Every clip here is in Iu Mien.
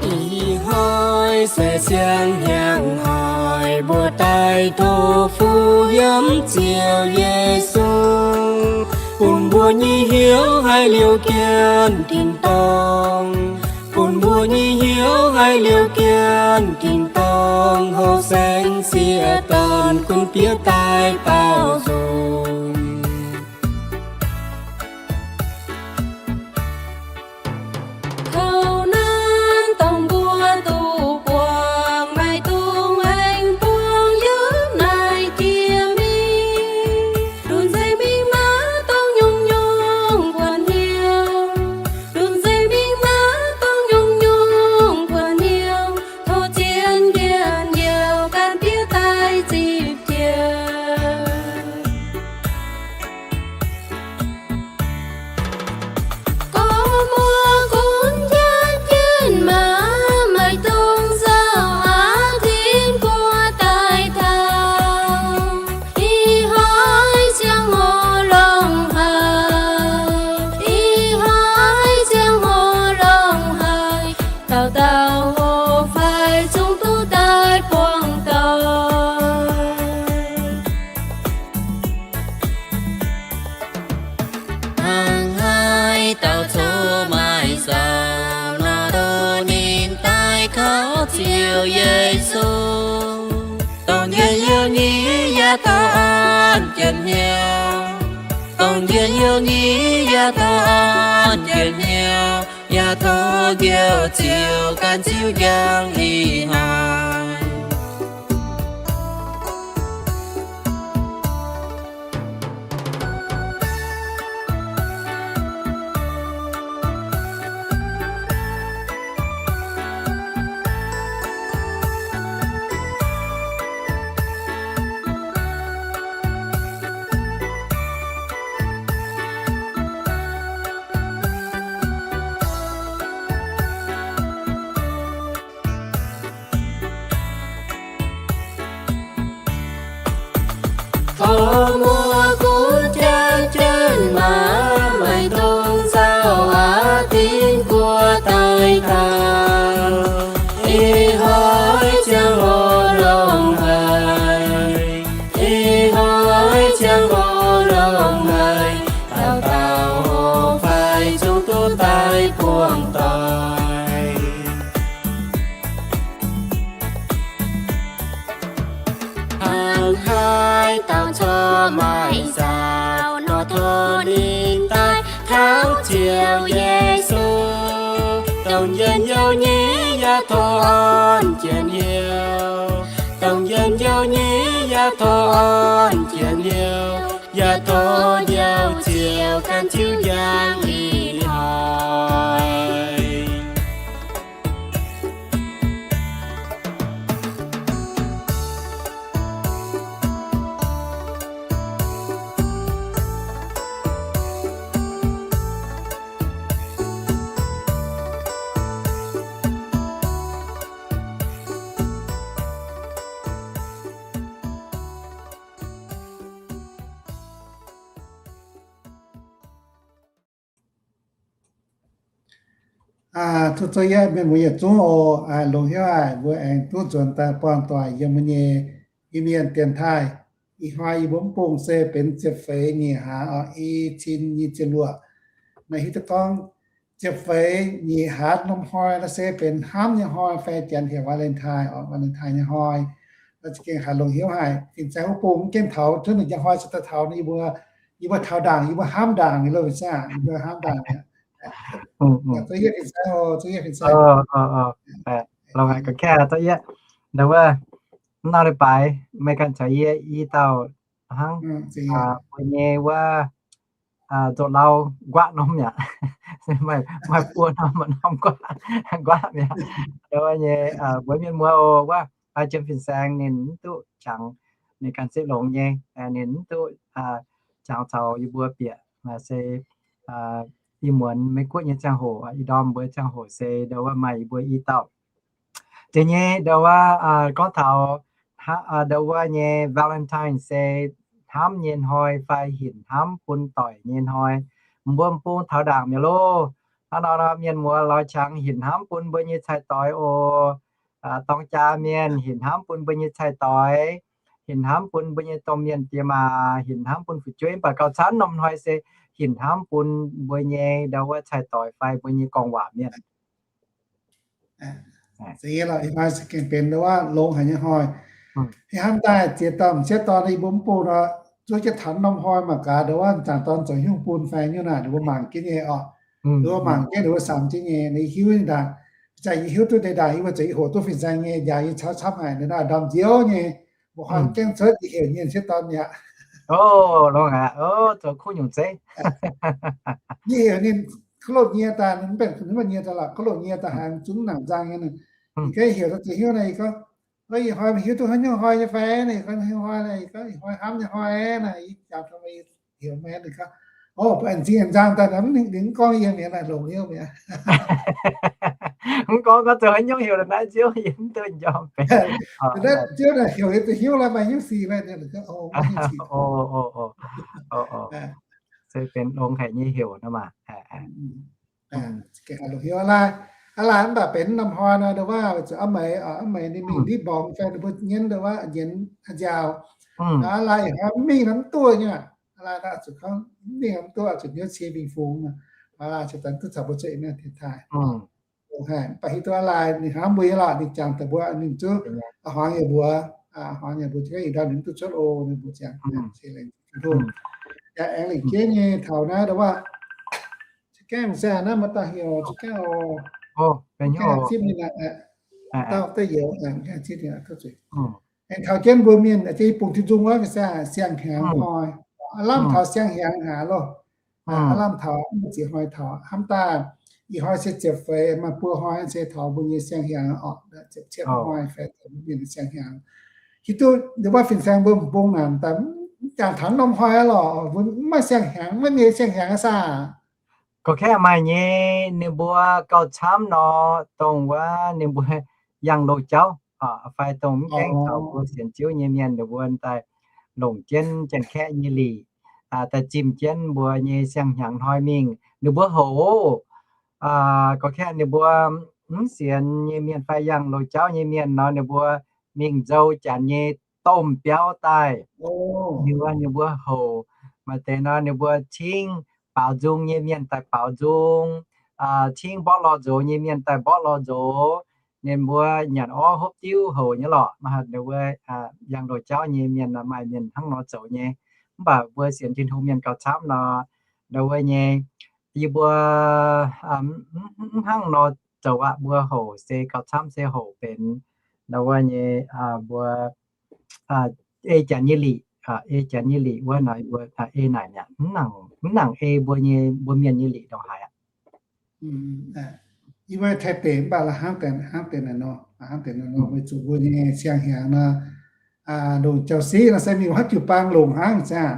Ih hnoi se siang hnyangx haic mbuo daaih tov fuqv yiem Ziouv Yesu, bun mbuo nyei hnyouv haih liouh jienv tin-dorngh, bun mbuo nyei hnyouv haih liouh jienv tin-dorngh, houh saeng sieqv dorn gunv bieqc daaih baaux nzung. Kouv nanv dongh mbuo duqv buangh, maiv dungx aengx buangh yiem naaiv jiex mingh. Lunc nzengc mingh maiv dungx nyungc-nyungc buatc hnyouv, lunc nzengc mingh maiv dungx nyungc-nyungc buatc hnyouv. Tov zien njien-youh ganh bieqc daaih zipv jienv. Gorngv muoz gunv jaa jienv maa, maiv dungx nzauh aqv, tin-guoqv daaih taux. Ih hnoi ziangh hoc longx haic, ih hnoi ziangh hoc longx haic, dauh dauh hoc faix zungv duqv daaih buangh doic. Hnangv haaix dauh coqv maaih zaux nor, tov ninh daaih kaux Ziouv Yesu. Dongh njien-youh nyei yaac tov an jienv hnyouv, dongh njien-youh nyei yaac tov an jienv hnyouv, yaac tov Njoux Ziouv ganh ziux njang ih hnoi. Tov muoz gunv jaa jienv maa, maiv dungx nzauh aqv, tin-guoqv daaih taux. Ih hnoi ziangh hoc longx haic, ih hnoi ziangh hoc longx haic, dauh dauh hoc faix zungv duqv daaih buangh doic. Hnangv haaix dauh coqv maaih zaux nor, tov ninh daaih kaux Ziouv Yesu. Dongh njien-youh nyei yaac tov an jienv hnyouv, dongh njien-youh nyei yaac tov an jienv hnyouv, yaac tov Njoux Ziouv ganh ziux njang ih hnoi. Aa, tov zoux yietv mienh muoz yietc zungv oc. Aa, longx hnyouv haic mbuo aengx duqv nzuonx daaih buangh doic yiem mbuo nyei Iu-Mienh dienx taaih. Ih hnoi yie mbuo mv bung se benx ziepc feix nyic hlaax oc, i cin nyic ziepc luoqc. Naaiv hiuv duqv gorngv ziepc feix nyic hlaax norm hnoi naaiv se benx hnamv nyei hnoi fai janx heuc Valentine oc, Valentine nyei hnoi. Naaiv za'gengh haiz longx hnyouv haic. Fin-saeng wuov bung mv gaengh taux, tov ninh njang hnoi cingx daaih taux, yie mbuo, yie mbuo taux ndaangc, yie mbuo hnamv ndaangc nyei loh, fin-saeng, yie mbuo hnamv ndaangc mi'aqv. Zoux yietv fin-saeng oc, zoux yietv fin-saeng. Longx haic ga'kaeqv zoux yietv. Ndau wuov, mv nor leiz-baaix meih ganh caux yie i dauh hnangv, mbuo nyei wuov, zoux lauh nquaqv norm mi'aqv. Maaih buo norm, maaih norm nquaqv, nquaqv mi'aqv. Ndau wuov nyei, mbuo mienh muoz oc, wuov, jiem fin-saeng ninh mv duqv qangx, ninh ganh zieqv longx nyei, ninh mv duqv qangx caux yie mbuo bieqc, se ih muonz Meiv Guoqv nyei ziangh hoc, ih ndorm mbuo ziangh hoc se ndau wuov maaih yie mbuo i dauh. Deix nyei ndau wuov, gorngv taux ndau wuov nyei Valentine se hnamv nyei hnoi fai hinc hnamv bun doic nyei hnoi. Mbuo m'bung taux ndaangc mi'aqv loh. Hnangv nor, mienh muoz lorz qangx hinc hnamv bun mbuo nyei cai-doix oc. Dorng jaa mienh hinc hnamv bun mbuo nyei cai-doix, hinc hnamv bun mbuo nyei domh mienh diex maac, hinc hnamv bun fu'jueiv, mv baac gauh camv norm hnoi se hinc hnamv bun mbuo nyei ndau wuov cai-doix fai mbuo nyei gorngv waac mienh. Ih hnoi se gengh benx ndau wuov longx haic nyei hnoi. Ih hnamv daaih ziex dauh m'sieqv dorn yie mbuo mv bung nor, zuov jienv taux norm hnoi mangc gaax ndau wuov m'jangc dorn zoux haaix nyungc bun fai nyungc naaic, ninh mbuo mangc jienv nyei oc. Ninh mbuo mangc jienv, ninh mbuo samx jienv nyei, ninh hiuv nyei ndaangc. Ih zanc yie hiuv duqv nyei ndaangc, yie mbuo zuqc i hoc duqv fin-saeng nyei, njaaux yie caux camv haic, ninh naaiv ndorm nziouv nyei, mbuo hnoi gengh cuotv i heuc nyei m'sieqv dorn mi'aqv. Zoux kuv nyungc zeiv. Yie heuc ninh, kuv loz nyie daaih, mv benx kuv loz nyie daaih lorqc, kuv loz nyie daaih haiz zungv nangc nzang nyei. Ninh ganh heuc daaih ziex hnyouv naaic, yie gorngv, ih hnoi meih hiuv duqv haaix nyungc hnoi nyei fai? Naaic, ih hnoi, ih hnoi hnamv nyei hnoi naaic, yie jangx taux meih heuc meih. Ninh gorngv, o, mbuo aengx zingh aengx nzang daaih, ninh mv gorngv yie mi'aqv, naaic longx hnyouv mi'aqv. Mv gorngv gorngv zoux haaix nyungc heuc naaiv nziouv, yie mv duqv njormh benx. Naaiv nziouv naaic heuc yie duqv hnyouv lorqc, maaih hnyouv sic naaic. Se benx longx haic nyei heuc nor maah. Longx hnyouv aqv laai, aqv laai mv baac benx norm hnoi nor, ndau wuov zuqc aqv meix, aqv meix ninh mingh ndiev mborngx fai ninh mbuo nyienz ndau wuov nyienz nziaaux. Aqv laai ih hnoi mingh nor mv duqv nyei. Aqv laai zuqc gorngv mingh nor mv duqv, zuqc hnyouv cie mingh fungx. Aqv laai ziouc daaih duqv caux mbuo zueih mienh dienx taaih. Mv baac hiuv duqv aqv laai ninh hnamv mbuo nyei lorqc, ninh jangx daaih mbuo, ninh zuqv a'hmuangx yaac mbuox, a'hmuangx yaac mbuox, ih ndau ninh duqv cuotv oc, ninh mbuo ziangx se lengc tong. Yaac aengx lengc jeiv nyei taux naaiv ndau wuov, za'gengh se naaiv maaih dauh heuc za'gengh oc, zipv ninh aqv, dauh da'yietv, zipv ninh aqv. Aengx taux jienv mbuo mienh, jienv i bung Tin-Hungh wuov, se siang-hnyangx hnoi, aav lamh taux siang-hnyangx hnangv loh. Aav lamh taux mv baac ziex hnoi taux hnamv daaih, ih hnoi se ziepc feix, maaih buo hnoi se taux mbuo nyei siang-hnyangx oc, ziepc cietv hnoi fai taux mbuo mienh siang-hnyangx. Hiuv duqv ndau wuov fin-saeng mbuo m'bung naaic daaih mv jangx taux norm hnoi aqv lorqc, mbuo mv maaih siang-hnyangx, maiv nyei siang-hnyangx aqv saah? Gorqv-kaeqv maaih nyei, ninh mbuo gauh camv nor, dongh wuov ninh mbuo yangh loz-jauv fai dongh mv gaengh taux mbuo sienx Ziouv nyei mienh, ninh mbuo daaih longc jienv Janx-Kaeqv nyei lic, daaih zimh jienv mbuo nyei siang-hnyangx hnoi mingh. Ninh mbuo houc, gorqv-kaeqv ninh mbuo mv sienx nyei mienh fai yangh loz-jauv nyei mienh nor, ninh mbuo mingh nzou Janx nyei domh biauv daaih. Ninh mbuo, ninh mbuo houc maaih deix nor, ninh mbuo cingv baaux nzung nyei mienh daaih baaux nzung, cingv mborqv lorh nzox nyei mienh daaih mborqv lorh nzox. Ninh mbuo nyanc orv hopv diuv houc nyei lorqc. Ninh mbuo yangh loz-jauv nyei mienh maaih mienh hnangv nor zoux nyei. Mv baac mbuo sienx Tin-Hungh mienh gauh camv nor, ndau wuov nyei, yie mbuo mv hnangv nor zoux aqv. Mbuo houc se gauh camv se houc benx ndau wuov nyei, mbuo ei Janx nyei lic, ei Janx nyei lic wuov nor, mbuo ei naaic mi'aqv. Mv nangc ei mbuo nyei, mbuo mienh nyei lic ndongc haaix aqv. Yie mbuo Taiv deic mv baac la'hnangv deix, hnangv deix naaic nor, hnangv deix naaic nor, weic zuqc mbuo nyei siang-hnyangx nor, longc jauv-siqv nor se mingh wuov jiu-baang longc hnangv aqv.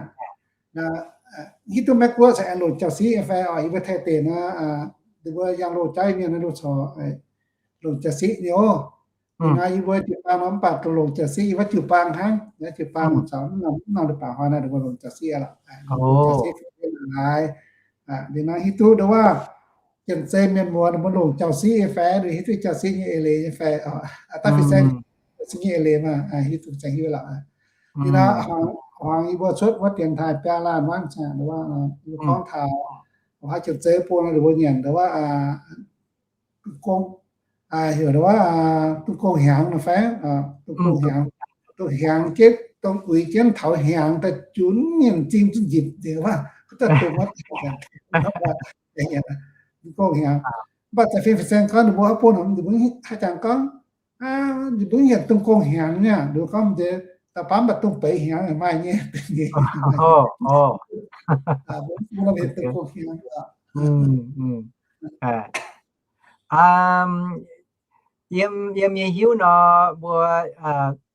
Hiuv duqv Meiv Guoqv se aengx longc jauv-siqv fai oc. Yie mbuo Taiv deic nor, ninh mbuo yangh loz-jauv mienh nor, ninh corc longc jauv-siqv nyei oc. Ih hnoi yie mbuo jiu-baang nor mv baac longc jauv-siqv, yie wuov jiu-baang hnangv, yie wuov jiu-baang corc mv nor, mv nor leiz-baaix hnoi naaiv ninh mbuo longc jauv-siqv lorqc. Longc jauv-siqv fai laaix, ninh nor hiuv duqv ndau wuov Janx-Zei mienh muoz ninh mbuo longc jauv-siqv nyei fai, ninh hiuv duqv jauv-siqv nyei eix leiz nyei fai, daaih fin-saeng jauv-siqv nyei eix leiz maah, hiuv duqv fin-saeng hiuv lorqc. Ninh nor hmuangx yie mbuo cuotv wuov dienx taaih biaa laanh mangc ziangh ndau wuov, yie mbuo gorngv taux haaix Janx-Zei bung nor, ninh mbuo nyanc ndau wuov dongh gong, heuc ndau wuov dongh gong hnyangx nor fai, dongh gong hnyangx, dongh hnyangx jienv, dongh uix jienv taux hnyangx daaih junv mienh zingh zunv njiec nzengc wuov, dongh wuov dongh gong hnyangx. Mv baac za'gengh fin-saeng gorngv ninh mbuo haaix bung, ninh mbuo haaix jangx gorngv, ninh mbuo heuc dongh gong hnyangx nyei, ninh mbuo gorngv deix da'faanh mv baac dongh beiz hnyangx maaih nyei. Dongh gong hnyangx. Yiem, yiem yie hiuv nor, mbuo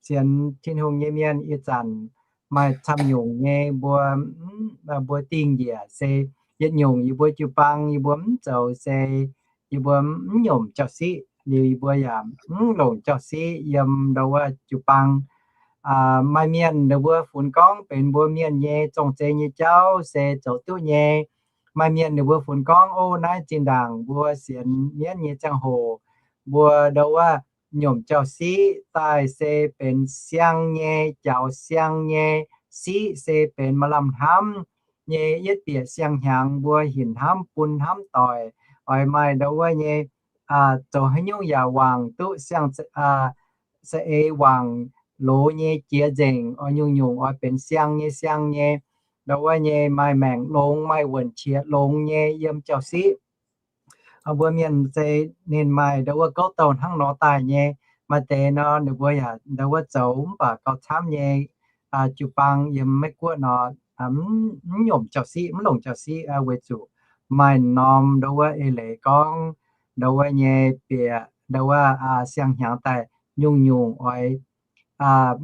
sienx Tin-Hungh nyei mienh ih zanc maaih camv nyungc nyei mbuo, mbuo dingh njiec se yietc nyungc yie mbuo jiu-baang yie mbuo mv zoux se yie mbuo mv nyomc jauv-siqv, liuz yie mbuo yaac mv longc jauv-siqv yiem ndau wuov jiu-baang. Maaih mienh ninh mbuo funx gorngv benx mbuo mienh nyei zorng-zei nyei jauv se zoux duqv nyei. maaih mienh ninh mbuo funx gorngv, o, naaiv zinh ndaangc mbuo sienx mienv nyei ziangh hoc, mbuo ndau wuov nyomc jauv-siqv daaih se benx siang nyei, jaux siang nyei, siqv se benx maaih lamh hnamv nyei, yietv bieqc siang-hnyangx mbuo hinc hnamv bun hnamv doic, oix maaih ndau wuov nyei, zoux haaix nyungc yaac wangc duqv siang, za'eix wangc loz nyei jiex nzengc, oix nyungc-nyungc oix benx siang nyei, siang nyei, ndau wuov nyei maaih maengc longx, maaih wuonh qiex longx nyei yiem jauv-siqv. Mbuo mienh se ninh maaih ndau wuov gouv douh hnangv nor daaih nyei. Maaih deix nor ninh mbuo yaac ndau wuov zoux mv baac gauh camv nyei. Jiu-baang yiem Meiv-Guoqv nor, mv nyomc jauv-siqv, mv longc jauv-siqv, weic zuqc maaih norm ndau wuov eix leiz gorngv, ndau wuov nyei bieqc ndau wuov siang-hnyangx daaih nyungc-nyungc oix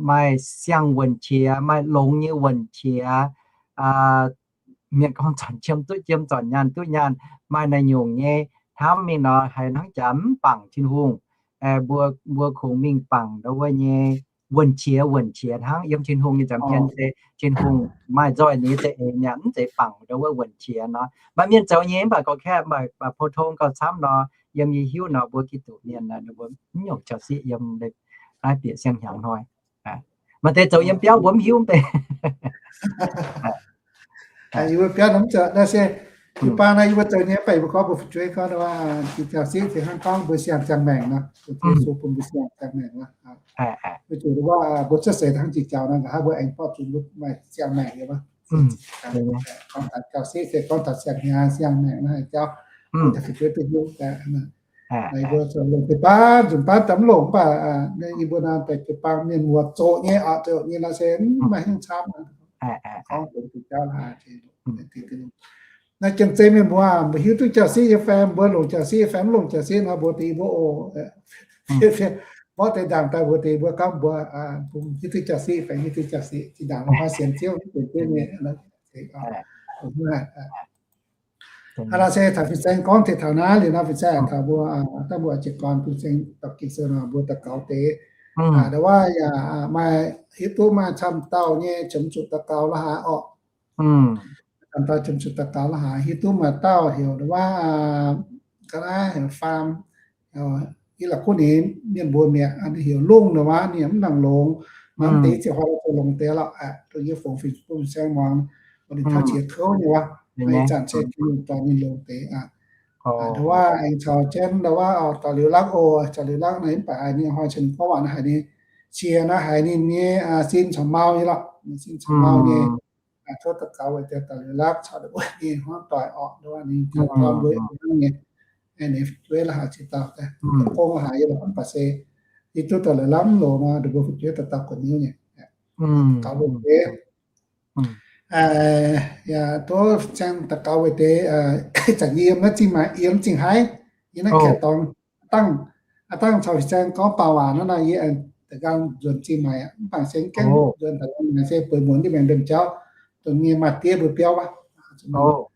maaih siang wuonh qiex, maaih longx nyei wuonh qiex, mienh gorngv zanc jiem duqv jiem, zanc nyaanh duqv nyaanh, maaih naaiv nyungc nyei hnamv mingh nor, haiz hnangv jaax mv bangc Tin-Hungh. Mbuo, mbuo kungx mingh bangc ndau wuov nyei wuonh qiex, wuonh qiex hnangv yiem Tin-Hungh nyei nza'hmien se Tin-Hungh maaih nzoih nyei za'eix mi'aqv, mv zeiz bangc ndau wuov wuonh qiex nor. Maaih mienh zoux nyei mv baac gauh kaeqv, maaih 普通 gauh camv nor, yiem yie hiuv nor mbuo Giduc mienh mbuo mv nyomc jauv-siqv yiem naaiv bieqc siang-hnyangx hnoi. Maaih deix zoux yiem biauv mbuo mv hiuv mv bei. Yie mbuo biauv nor mv zeiz naaiv se jiu-baang naaiv yie mbuo zoux nyei, mv baac yie mbuo gorngv mbuo fu'jueiv gorngv wuov jauv-siqv se hnangv gorngv mbuo siang ziangh maengc nor, Yesu bun mbuo siang ziangh maengc wuov. Weic zuqc wuov mbuo cuotv seix hnangv jiex jaux nor, nqa'haav mbuo aengx borqv zuqc mbuo maaih siang maengc nyei wuov. Gorngv taux jauv-siqv se gorngv taux siang-hnyangx siang maengc naaiv jauv, fu'jueiv duqv hiuv. Mbuo longc deix baav nzunc baav daaih mv longc, mv baac yie mbuo naaiv deix jiu-baang mienh muoz zoqc nyei, oix zoqc nyei nor se mv maaih haaix nyungc camv. Gorngv benx diuh jauv la'haaix. Naaiv jienv zeiv mienh mbuo, mbuo hiuv duqv jauv-siqv nyei fai mbuo longc jauv-siqv fai mv longc jauv-siqv nor, mbuo deix mbuo oc, mborqv deix ndaangc daaih mbuo deix mbuo gorngv mbuo hiuv duqv jauv-siqv fai hiuv duqv jauv-siqv, zinh ndaangc la'haaix sienx Ziouv, sienx Ziouv nyei. Hnangv naaiv se taux fin-saeng gorngv taux naaiv liuz nor, fin-saeng taux mbuo, dangh mbuo jiez gorn fin-saeng dorh Ging-Sou nor, mbuo daux gaux deix, ndau wuov yaac maaih hiuv duqv maaih camv dauh nyei qiemx zuqc daux gaux la'haaix orqc. Camv dauh qiemx zuqc daux gaux la'haaix, hiuv duqv maaih dauh heuc ndau wuov, ga'naaiv heuc Faam, i la'kuqv ninh mienh mbuox mi'aqv, heuc Lungh ndau wuov, ninh mv nangc longx, mv deix ziouc hnoi zoux longx deix lorqc. Dongh yie fongx fin-saeng muangx, ninh taux qiex kouv nyei wuov, ih zanc se Tin-Hungh dorh ninh longx deix aqv. Ndau wuov aengx caux jienv ndau wuov dauh Liuz Lakv oc, caux Liuz Lakv naaiv mv baac haiz ninh hnoi cien gorngv waac naaiv haiz ninh cie naaiv haiz ninh nyei sin caux mau nyei lorqc, sin caux mau nyei. Tov daux gaux weic deix dauh Liuz Lakv caux ninh mbuo nyei hmuangv doic orqc, ndau wuov ninh dorn mbuo nyei, ninh fu'jueiv la'haaix ziex dauh, gong la'haaix nyei lorqc, mv baac se hiuv duqv dauh Liuz Lakv mv longx nor, ninh mbuo fu'jueiv dauh dauh gu'nyuoz nyei. Daux gaux weic deix, yaac tov fin-saeng daux gaux weic deix, zanc yie yiem naaiv zingh maaic, yiem zingh haiv, yiem naaiv kaeqv dorngx, dangh, dangh caux fin-saeng gorngv baaux waac nor, yie aengx da'nqaang nzuonx zingh maaic, mv baac se mv gaengh nzuonx daaih maaic se bueix muonz nyei maengc ndemh jauv, dongh nyei maaih diev mbuo biauv wuov.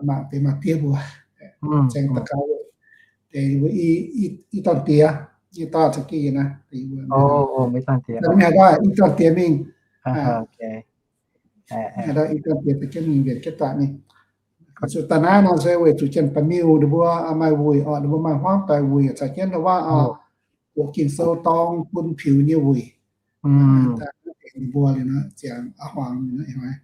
Mangc deix maaih diev mbuo, fin-saeng daux gaux deix, i dorn diex, i dorn za'gengh naaiv, i dorn diex mingh, i dorn diex za'gengh mingh mbienc jienv daaih mingh. Zuqc daaih naaiv nor se weic zuqc janx-baeqc miuh ninh mbuo maaih wuic orqc, ninh mbuo maaih hmuangv doic wuic caux jienv ndau wuov oc, hoqc Ging-Sou dorng bun piux nyei wuic. Ninh mbuo liuz nor ziangx a'hmuangx liuz naaiv aengx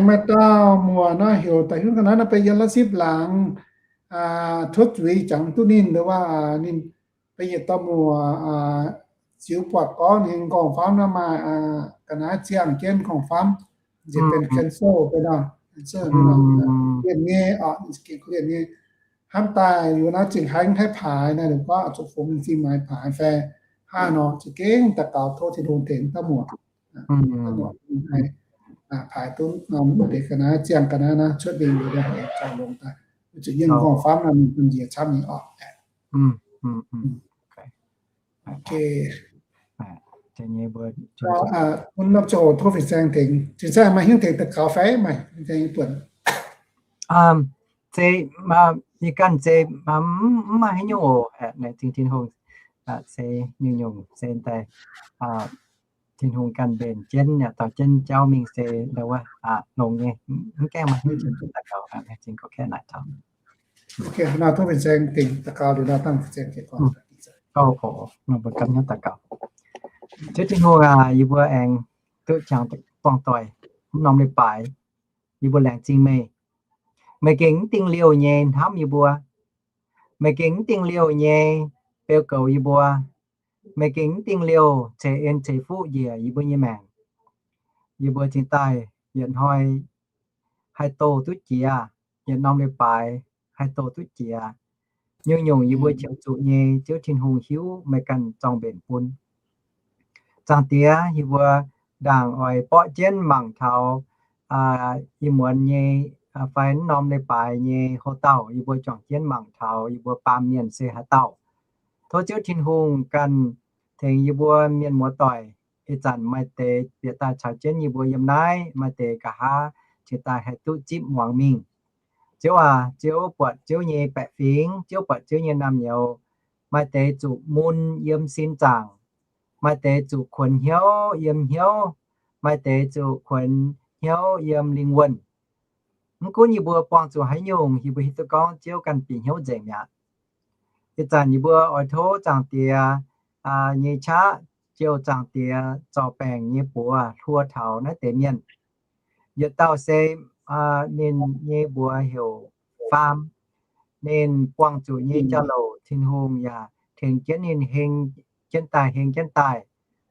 maaih dauh muoc nor heuc daaih hiuv ga'naaiv nor, beiv yiem la'sipv laangz, tov zuiz jangx duqv ninh ndau wuov, ninh beiv yietc dauh muoc ziux buatc gorngv ninh nqorngv-famv nor maaih ga'naaiv ziangh jienv nqorngv-famv, nziex benx cancer, benx cancer, lienh nyei oc, gengh lienh nyei. Hnamv daaih yie naaiv zingh haiv mv haih paaix naaiv, ninh gorngv zuqc fungx zingh maaic paaix fai hnangv nor, za'gengh daux gaux tov Tin-Hungh tengx dauh muoc, dauh muoc haih paaix duqv norm wuov deix ga'naaiv ziangh ga'naaiv naaiv cuotv mingh liuz, haiz zaux longx daaih, zuqc yiem nqorngv-famv nor mingh bun nziex camv nyei orqc. Bun norm ziangh hoc tov fin-saeng tengx, fin-saeng maaih hnyouv tengx daux gaux fai maaih fin-saeng buonc? Se, yie ganh se mv maaih haaix nyungc oc. Laengz zingh Tin-Hungh, se nyungc-nyungc se daaih Tin-Hungh ganh mbenc jienv yaac dorh jienv jauv mingh se ndau wuov longx nyei, mv gaengh maaih hnyouv daux gaux. Gauh oc, mbuo gapv hnyouv daux gaux. Ziouv Tin-Hungh aac, yie mbuo aengx duqv qangx buangh doic mv norm leiz-baaix, yie mbuo laengz zingh meih. Meih gengh mv dingh liouh nyei hnamv yie mbuo. Meih gengh mv dingh liouh nyei beu goux yie mbuo. Meih gengh mv dingh liouh ceix en ceix fuqv njiec yie mbuo nyei maengc. Yie mbuo cingx daaih yietc hnoi haih doh duqv jiex, yietc norm leiz-baaix haih doh duqv jiex. Nyungc-nyungc yie mbuo qiemx zuqc nyei, Ziouv Tin-Hungh hiuv meih ganh zorng mbenc bun. Zaangc Diex, yie mbuo ndaangc oix borqv jienv mangc taux ih muonz nyei fai mv norm leiz-baaix nyei houx-dauh, yie mbuo juangc jienv mangc taux yie mbuo baamh mienh se haaix dauh. Tov Ziouv Tin-Hungh ganh tengx yie mbuo mienh muoz-doic. Ih zanc maaih deix bieqc daaih caux jienv yie mbuo yiem naaiv, maaih deix nqa'haav cingx daaih haih duqv zipv muangx mingh. Ziouv aac, Ziouv buatc Ziouv nyei baeqc fingx, Ziouv buatc Ziouv nyei naamh nyouz. Maaih deix zuqc mun yiem sin zaangc, maaih deix zuqc kuonx hnyouv yiem hnyouv, maaih deix zuqc kuonx hnyouv yiem lingh wuonh. Mv gunv yie mbuo buangh zuqc haaix nyungc, yie mbuo hiuv duqv gorngv Ziouv ganh bieqc hnyouv nzengc mi'aqv. Ih zanc yie mbuo oix tov Zaangc Diex nyei qaqv, Ziouv Zaangc Diex zorc baengc nyei buoz hluo taux naaiv deix mienh. Yietc dauh se ninh nyei mbuox heuc Faam. Ninh buangh zuqc nyei jauv-louc Tin-Hungh yaac tengx jienv ninh heng jienv daaih, heng jienv daaih.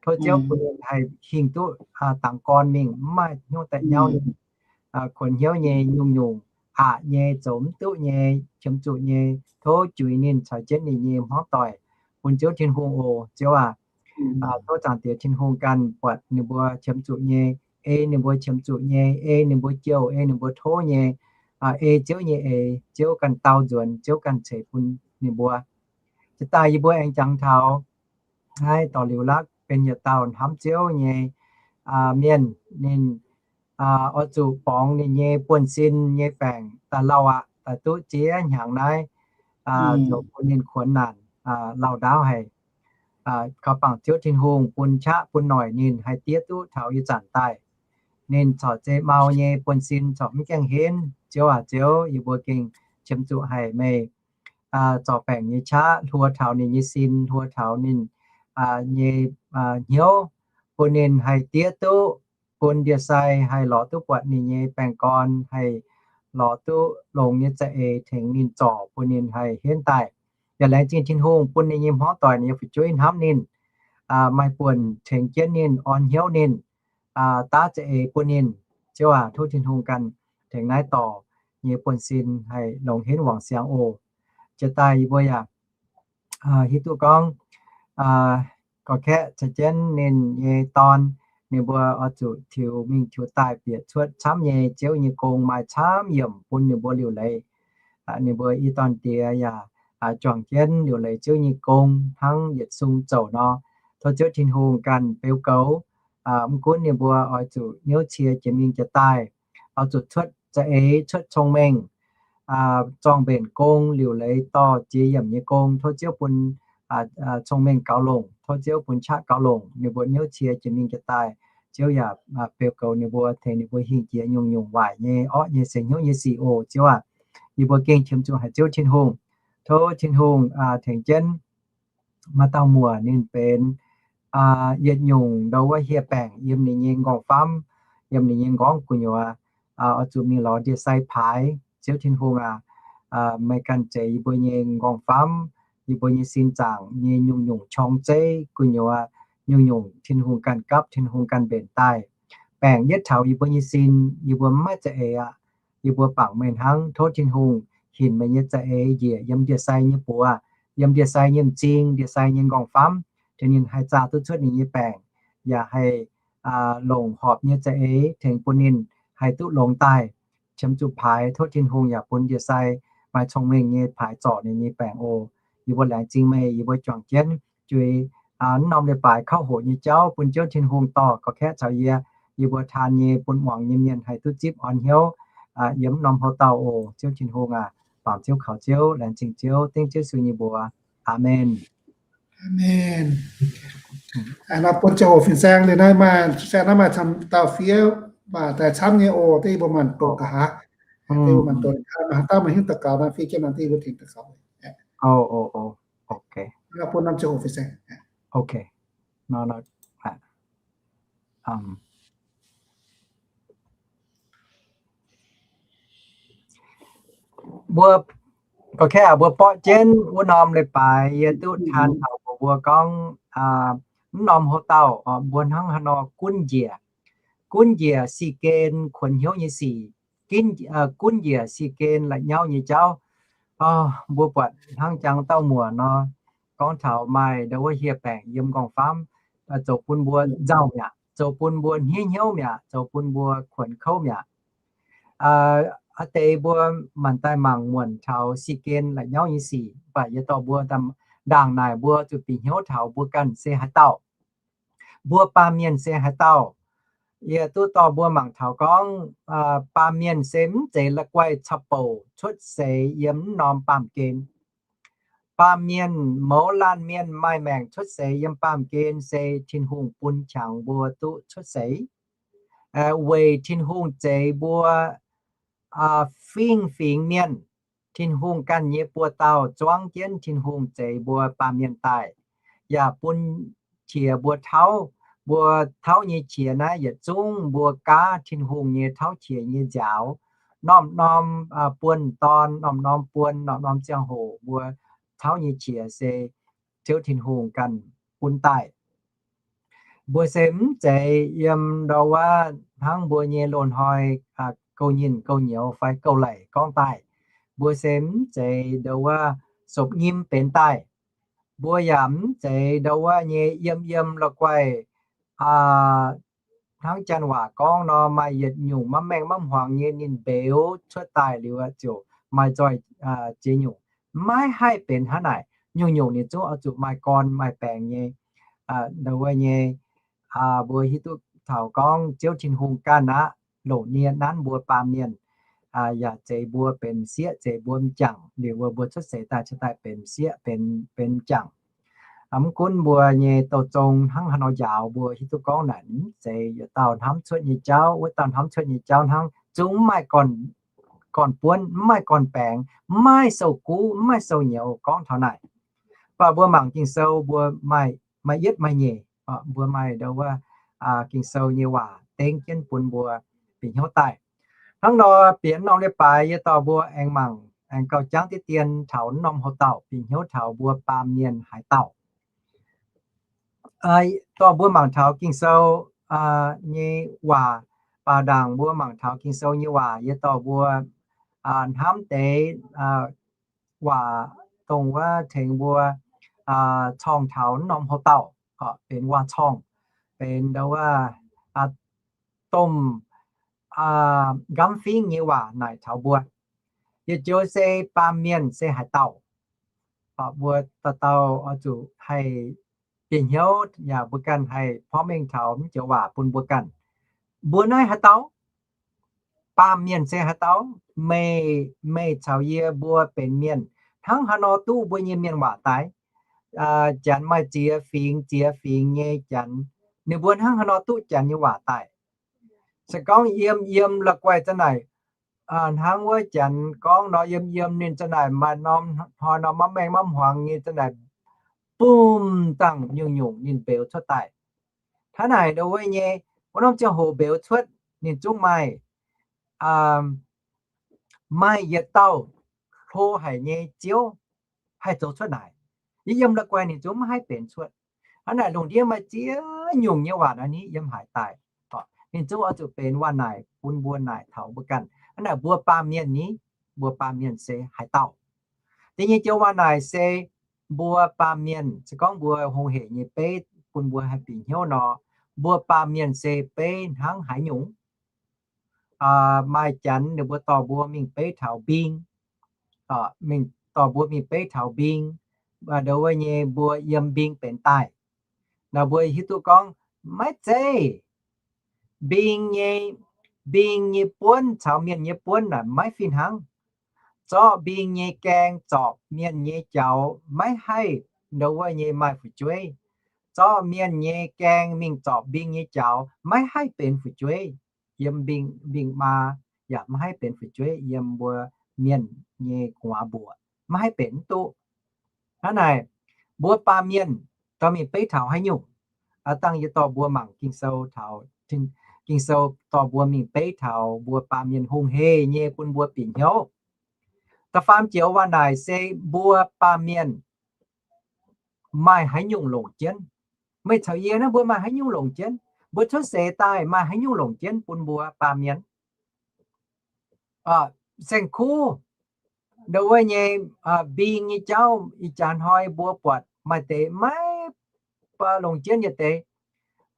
Tov Ziouv bun ninh haih hingh duqv dangx gorn mingh, mv maaih hnyouv daaih nyauv ninh. Kuonx hnyouv nyei nyungc-nyungc, aqc nyei, zoux mv duqv nyei, qiemx zuqc nyei, tov juix ninh caux jienv ninh nyei hmuangv doic bun Ziouv Tin-Hungh oc, Ziouv aac. Tov Zaangc Diex Tin-Hungh ganh buatc ninh mbuo qiemx zuqc nyei, ei ninh mbuo qiemx zuqc nyei, ei ninh mbuo jouh, ei ninh mbuo tov nyei, ei Ziouv nyei eix, Ziouv ganh dau nzuonx, Ziouv ganh ceix bun ninh mbuo. Jiex daaih yie mbuo aengx jangx taux naaiv dorh liuz lakv benx yietc dauh hnamv Ziouv nyei mienh, ninh oix zuqc borngz ninh nyei buonv-sin nyei baengc daaih lauh aqv, daaih duqv ziex hnyangx naaiv, zoux bun ninh kuonx naanc lauh ndaauv haic. Kaux bangc Ziouv Tin-Hungh bun qaqv bun noic ninh haih diev duqv taux ih zanc daaih. Ninh corc zei mau nyei buonv-sin corc mv gaengh henv. Ziouv aac Ziouv, yie mbuo gengh qiemx zuqc haic meih zorc baengc nyei qaqv hluo taux ninh nyei sin, hluo taux ninh nyei hnyouv, bun ninh haih diev duqv, bun ndie-sai haih lorz duqv buatc ninh nyei baengh gorn, haih lorz duqv longx nyei za'eix tengx ninh zorc bun ninh haih henv daaih. Yaac laengz zingh Tin-Hungh bun ninh nyei hmuangv doic, ninh nyei fu'jueiv hnamv ninh, maaih buonc tengx jienv ninh, orn hnyouv ninh, daav za'eix bun ninh. Ziouv aac, tov Tin-Hungh ganh tengx naaiv dorc nyei buonv-sin haih longx henv wangc siangx oc. Jiex daaih yie mbuo yaac hiuv duqv gorngv gorx-kaeqv caux jienv ninh nyei dorn, ninh mbuo oix zuqc tiux mingh tiux daaih bieqc cuotv camv nyei Ziouv nyei gong maaih camv yiemc bun ninh mbuo liuc leiz. Ninh mbuo i dorn diex yaac juangc jienv liuc leiz Ziouv nyei gong hnangv yietc sung zouc nor. Tov Ziouv Tin-Hungh ganh beu goux. Mv gunv ninh mbuo oix zuqc hnyouv cie jiex mingh jiex daaih, oix zuqc cuotv za'eix, cuotv cong-mengh, zorng-mbenc gong, liuc leiz dorh jiex yiemc nyei gong. Tov Ziouv bun cong-mengh gaux longc, tov Ziouv bun qaqv gaux longc, ninh mbuo hnyouv cie jiex mingh jiex daaih. Ziouv yaac beu goux ninh mbuo, tengx ninh mbuo hingh jiex nyungc-nyungc waaic nyei, orqv nyei, seix hnyouv nyei sic oc. Ziouv aac, yie mbuo gengh qiemx zuqc haic Ziouv Tin-Hungh. Tov Tin-Hungh tengx jienv maaih dauh muoc ninh benx yietc nyungc ndau wuov hieh baengc yiem ninh nyei nqorngv-famv, yiem ninh nyei nqorngv gu'nyuoz, oix zuqc mingh lorz ndie-sai paaix. Ziouv Tin-Hungh aac, meih ganh zeix yie mbuo nyei nqorngv-famv, yie mbuo nyei sin zaangc nyei nyungc-nyungc qorng-zeiv gu'nyuoz, nyungc-nyungc Tin-Hungh ganh gapv, Tin-Hungh ganh mbenc daaih. Baengc yietv taux yie mbuo nyei sin, yie mbuo mv maaih za'eix aqv. Yie mbuo bangc meih hnangv. Tov Tin-Hungh hinc meih nyei za'eix njiec yiem ndie-sai nyei buoz, yiem ndie-sai nyei m'zing, ndie-sai nyei nqorngv-famv, tengx ninh haih zaah duqv cuotv ninh nyei baengc, yaac haih longc horpc nyei za'eix tengx bun ninh haih duqv longx daaih. Qiemx zuqc paaix, tov Tin-Hungh yaac bun ndie-sai maaih cong-mengh nyei paaix zorc ninh nyei baengc oc. Yie mbuo laengz zingh meih, yie mbuo juangc jienv juix mv norm leiz-baaix kauv hoqc nyei jauv bun Ziouv Tin-Hungh dorh gorx-kaeqv caux yie, yie mbuo taan nyei bun muangx nyei mienh haih duqv zipv orn hnyouv yiem mv norm houv dauh oc. Ziouv Tin-Hungh aac, bangc Ziouv, kaux Ziouv, laengz zingh Ziouv, dengv Ziouv Yesu nyei mbuox. Aamen. Aamen. Naaiv bun ziangh hoc fin-saeng liuz naaiv maaih, fin-saeng naaiv maaih camv dauh fiev, maaih daaih camv nyei oc, deix mbuo maanc doqc nqa'haav. Deix mbuo maanc doqc nqa'haav, maaih haaix dauh maaih hnyouv daux gaux naaiv fiev jienv naaiv, deix mbuo tengx daux gaux. Mbuo, mbuo borqv jienv wuov norm leiz-baaix yie duqv taan taux mbuo gorngv, mv norm houx-dauh, mbuo hnangv haaix nor gunv njiec, gunv njiec si-gen kuonx hnyouv nyei sic, gunv njiec si-gen la'nyauv nyei jauv. Mbuo buatc hnangv jangx dauh muoc nor, gorngv taux maaih ndau wuov hieh baengc yiem nqorngv-famv, zoux bun mbuo nzauh mi'aqv, zoux bun mbuo hniev hnyouv mi'aqv, zoux bun mbuo kuonx kouv mi'aqv. Aa deix mbuo maanc daaih mangc muonc taux si-gen la'nyauv nyei sic, mv baac yie dorh mbuo ndaangc naaic mbuo zuqc bieqc hnyouv taux mbuo ganh se haaix dauh. Mbuo baamh mienh se haaix dauh. Yie duqv dorh mbuo mangc taux gorngv, baamh mienh se mv zeiz la'guaih caux bouc cuotv seix yiem mv norm baamh gen. Baamh mienh, mouz laanh mienh maaih maengc cuotv seix yiem baamh gen se Tin-Hungh bun qangx mbuo duqv cuotv seix. Weic Tin-Hungh zeix mbuo fingx-fingx mienh, Tin-Hungh ganh nyei buoz-dauh zuangv jienv Tin-Hungh zeix mbuo baamh mienh daaih, yaac bun qiex mbuo tauv. Mbuo tauv nyei qiex naaiv yietc zungv mbuo gaav Tin-Hungh nyei tauv qiex nyei nziaaux. Norm-norm buonv-dorn, norm-norm buonv, norm-norm ziangh hoc mbuo tauv nyei qiex se Ziouv Tin-Hungh ganh bun daaih. Mbuo se mv zeiz yiem ndau wuov hnangv mbuo nyei loz-hnoi gouv nyinh gouv nyouz fai gouv laic gorngv daaih. Mbuo se mv zeiz ndau wuov sopc nyim benx daaih. Mbuo yaac mv zeiz ndau wuov nyei yiem yiem la'guaih hnangv janx waac gorngv nor, maaih yietc nyungc maiv maengh maiv hmuangx nyei ninh mbeux cuotv daaih liuz ziouc maaih nzoih ziex nyungc. Maiv haih benx hnangv naaic. Nyungc-nyungc ninh zungv oix zuqc maaih gorn maaih baengc nyei. Ndau wuov nyei, mbuo hiuv duqv taux gorngv Ziouv Tin-Hungh ganh aqv, longc nie nanv mbuo baamh mienh, yaac zeix mbuo benx m'sieqv, zeix mbuo m'jangc. Liuz mbuo, mbuo cuotv seix daaih, cuotv daaih benx m'sieqv, benx, benx m'jangc. Mv gunv mbuo nyei douz zong hnangv haaix nor njaaux, mbuo hiuv duqv gorngv naaic mv zeiz yietc dauh hnamv cuotv nyei jauv, wuov dauh hnamv cuotv nyei jauv hnangv, zungv mv maaih gorn, gorn-buonv, mv maaih gorn-baengx, mv maaih sou-guv, mv maaih sou-nyouz gorngv taux naaic. Mv baac mbuo mangc Ging-Sou mbuo maaih, maaih yietv maaih nyeic, mbuo maaih ndau wuov Ging-Sou nyei waac dengv jienv bun mbuo bieqc hnyouv daaih. Hnangv nor, bieqc norm leiz-baaix yie dorh mbuo aengx mangc, aengx gauh jangv diqv dien taux norm houx-dauh, bieqc hnyouv taux mbuo baamh mienh haaix dauh. Dorh mbuo mangc taux Ging-Sou nyei waac, baac ndaangc mbuo mangc taux Ging-Sou nyei waac, yie dorh mbuo hnamv deix waac dongh wuov tengx mbuo corng taux norm houx-dauh, benx waac-corng, benx ndau wuov domh nqamv fingv nyei waac naaic taux mbuo. Yietc joux se baamh mienh se haaix dauh. Mbuo dauh dauh oix zuqc haih bieqc hnyouv, yaac mbuo ganh haih porv mengh taux mv joux waac bun mbuo ganh. Mbuo naaiv haaix dauh? Baamh mienh se haaix dauh? Meih, meih caux yie mbuo benx mienh, hnangv haaix nor duqv mbuo nyei mienh waac daaih? Janx maaih ziex fingx, ziex fingx nyei janx, ninh mbuo hnangv haaix nor duqv janx nyei waac daaih? Se gorngv yiem yiem la'guaih za'naaic, hnangv wuov janx gorngv nor, yiem yiem ninh za'naaic maaih norm hnoi nor maiv maengh maiv hmuangx nyei za'naaic, bum dangh nyungc-nyungc ninh mbeux cuotv daaih. Hnangv naaic ndau wuov nyei, wuov norm ziangh hoc mbeux cuotv ninh zungv maaih, maaih yietc dauh hlo haic nyei Ziouv haih zoux cuotv naaic. Yie yiem la'guaih ninh zungv maiv haih benx cuotv. Hnangv naaic lungh ndiev maaih ziex nyungc nyei waac naaiv ni yiem haaix daaih. Ninh zungv oix zuqc benx waac naaic bun mbuo naaic taux mbuo ganh. Hnangv naaic mbuo baamh mienh ni, mbuo baamh mienh se haaix dauh? Da'nyeic joux waac naaic se mbuo baamh mienh, se gorngv mbuo hungh hec nyei beiv bun mbuo haih bieqc hnyouv nor, mbuo baamh mienh se beiv hnangv haaix nyungc? Maaih janx ninh mbuo dorh mbuo mingh beiv taux mbing, mingh dorh mbuo mingh beiv taux mbing, ndau wuov nyei mbuo yiem mbing benx daaih. Naaic mbuo hiuv duqv gorngv maiv zeiz. Mbing nyei, mbing nyei buonv caux mienh nyei buonv naaic maiv fih hnangv. Zorqv mbing nyei gaeng zorpc mienh nyei jaux maiv haih ndau wuov nyei maaih fu'jueiv. zorqv mienh nyei gaeng mingh zorpc mbing nyei jaux, maiv haih benx fu'jueiv yiem mbing, mbing maa, yaac maiv haih benx fu'jueiv yiem mbuo mienh nyei gu'nguaaz mbuoqc, maiv haih benx mv duqv. Hnangv naaic, mbuo baamh mienh dorh mingh beiv taux haaix nyungc? Aav dangh yie dorh mbuo mangc Ging-Sou taux, Ging-Sou dorh mbuo mingh beiv taux mbuo baamh mienh hungh hec nyei bun mbuo bieqc hnyouv. Da'faam joux waac naaic se mbuo baamh mienh maaih haaix nyungc longc jienv. Meih caux yie naaiv mbuo maaih haaix nyungc longc jienv? Mbuo cuotv seix daaih maaih haaix nyungc longc jienv bun mbuo baamh mienh? Saeng-kuv, ndo wuov nyei, mbing nyei jauv, ih jaax hnoi mbuo buatc maaih deix maiv longc jienv nyei deix,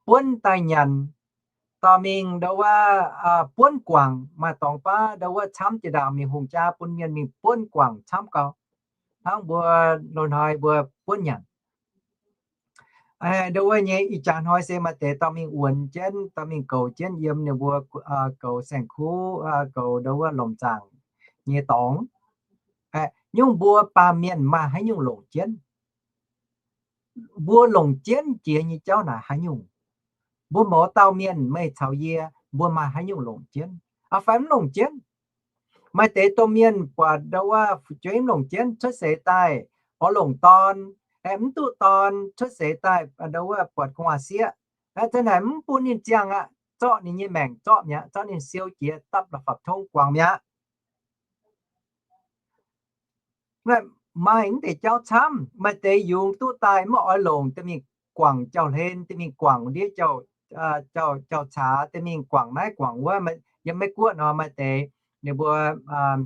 buonv daaih nyanc, dorh mingh ndo wuov buonv guangc, maaih dorngx baav ndo wuov camv jiex ndaangc mingh hungh jaa bun mienh mingh buonv guangc camv gau. Hnangv mbuo loz-hnoi mbuo buonv nyanc. Ndo wuov nyei ih jaax hnoi se maaih deix dorh mingh wuonx jienv, dorh mingh goux jienv yiem ninh mbuo goux saeng-kuv, goux ndo wuov lomc zaangc nyei dorngx. Nyungc mbuo baamh mienh maaih haaix nyungc longc jienv? Mbuo longc jienv jiex nyei jauv naaic haaix nyungc? Mbuo mouz dauh mienh, meih caux yie, mbuo maaih haaix nyungc longc jienv? Aa, fai mv longc jienv? Maaih deix domh mienh buatc ndo wuov fu'jueiv mv longc jienv, cuotv seix daaih oix longc dorn, aeqv, mv duqv dorn, cuotv seix daaih ndo wuov buatc gu'nguaaz-sieqv, aeqv, zanc naaic mv bun ninh ziangh aqv, zorqv ninh nyei maengc zorqv mi'aqv, zorqv ninh siou jiex dapv la'fapv tongv guangc mi'aqv. Maaih mv deix jauv camv, maaih deix yungz duqv daaih mv oix longc, deix mingh guangc jauv-hlen, deix mingh guangc ndiev jauv, jauv-caax, deix mingh guangc naaiv guangc wuov. Yiem Meiv Guoqv nor maaih deix ninh mbuo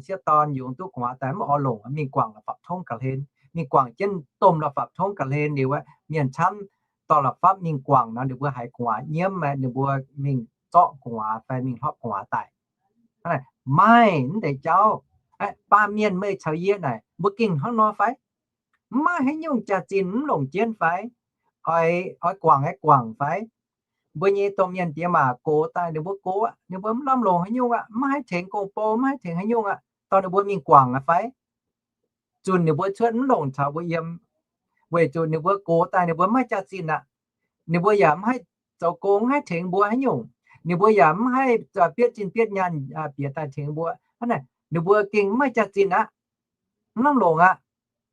sieqv dorn yungz duqv gu'nguaaz daaih mv oix longc, mingh guangc la'fapv tongv ga'hlen, mingh guangc jienv domh la'fapv tongv ga'hlen liuz, mienh camv dorh la'fapv mingh guangc nor, ninh mbuo haiz gu'nguaaz nyiemv, ninh mbuo mingh zorqv gu'nguaaz fai mingh hlopv gu'nguaaz daaih. Maaih mv deix jauv. Baamh mienh meih caux yie naaic, mbuo gengh hnangv nor fai? Mv maaih haaix nyungc jaax-zinh mv longc jienv fai? Oix, oix guangc aeqv, guangc fai? Mbuo nyei domh mienh diex maac gox daaih ninh mbuo gox aqv, ninh mbuo mv lamh longc haaix nyungc aqv, mv haih tengx gong-bou, mv haih tengx haaix nyungc aqv, dorh ninh mbuo mingh guangc aqv fai? Zunc ninh mbuo cuotv mv longc caux mbuo yiem, weic zuqc ninh mbuo gox daaih ninh mbuo mv maaih jaax-zinh aqv. Ninh mbuo yaac mv haih zoux gong, mv haih tengx mbuo haaix nyungc. Ninh mbuo yaac mv haih bietv zinh bietv nyaanh bieqc daaih tengx mbuo. Hnangv naaic ninh mbuo gengh mv maaih jaax-zinh aqv, mv lamh longc aqv,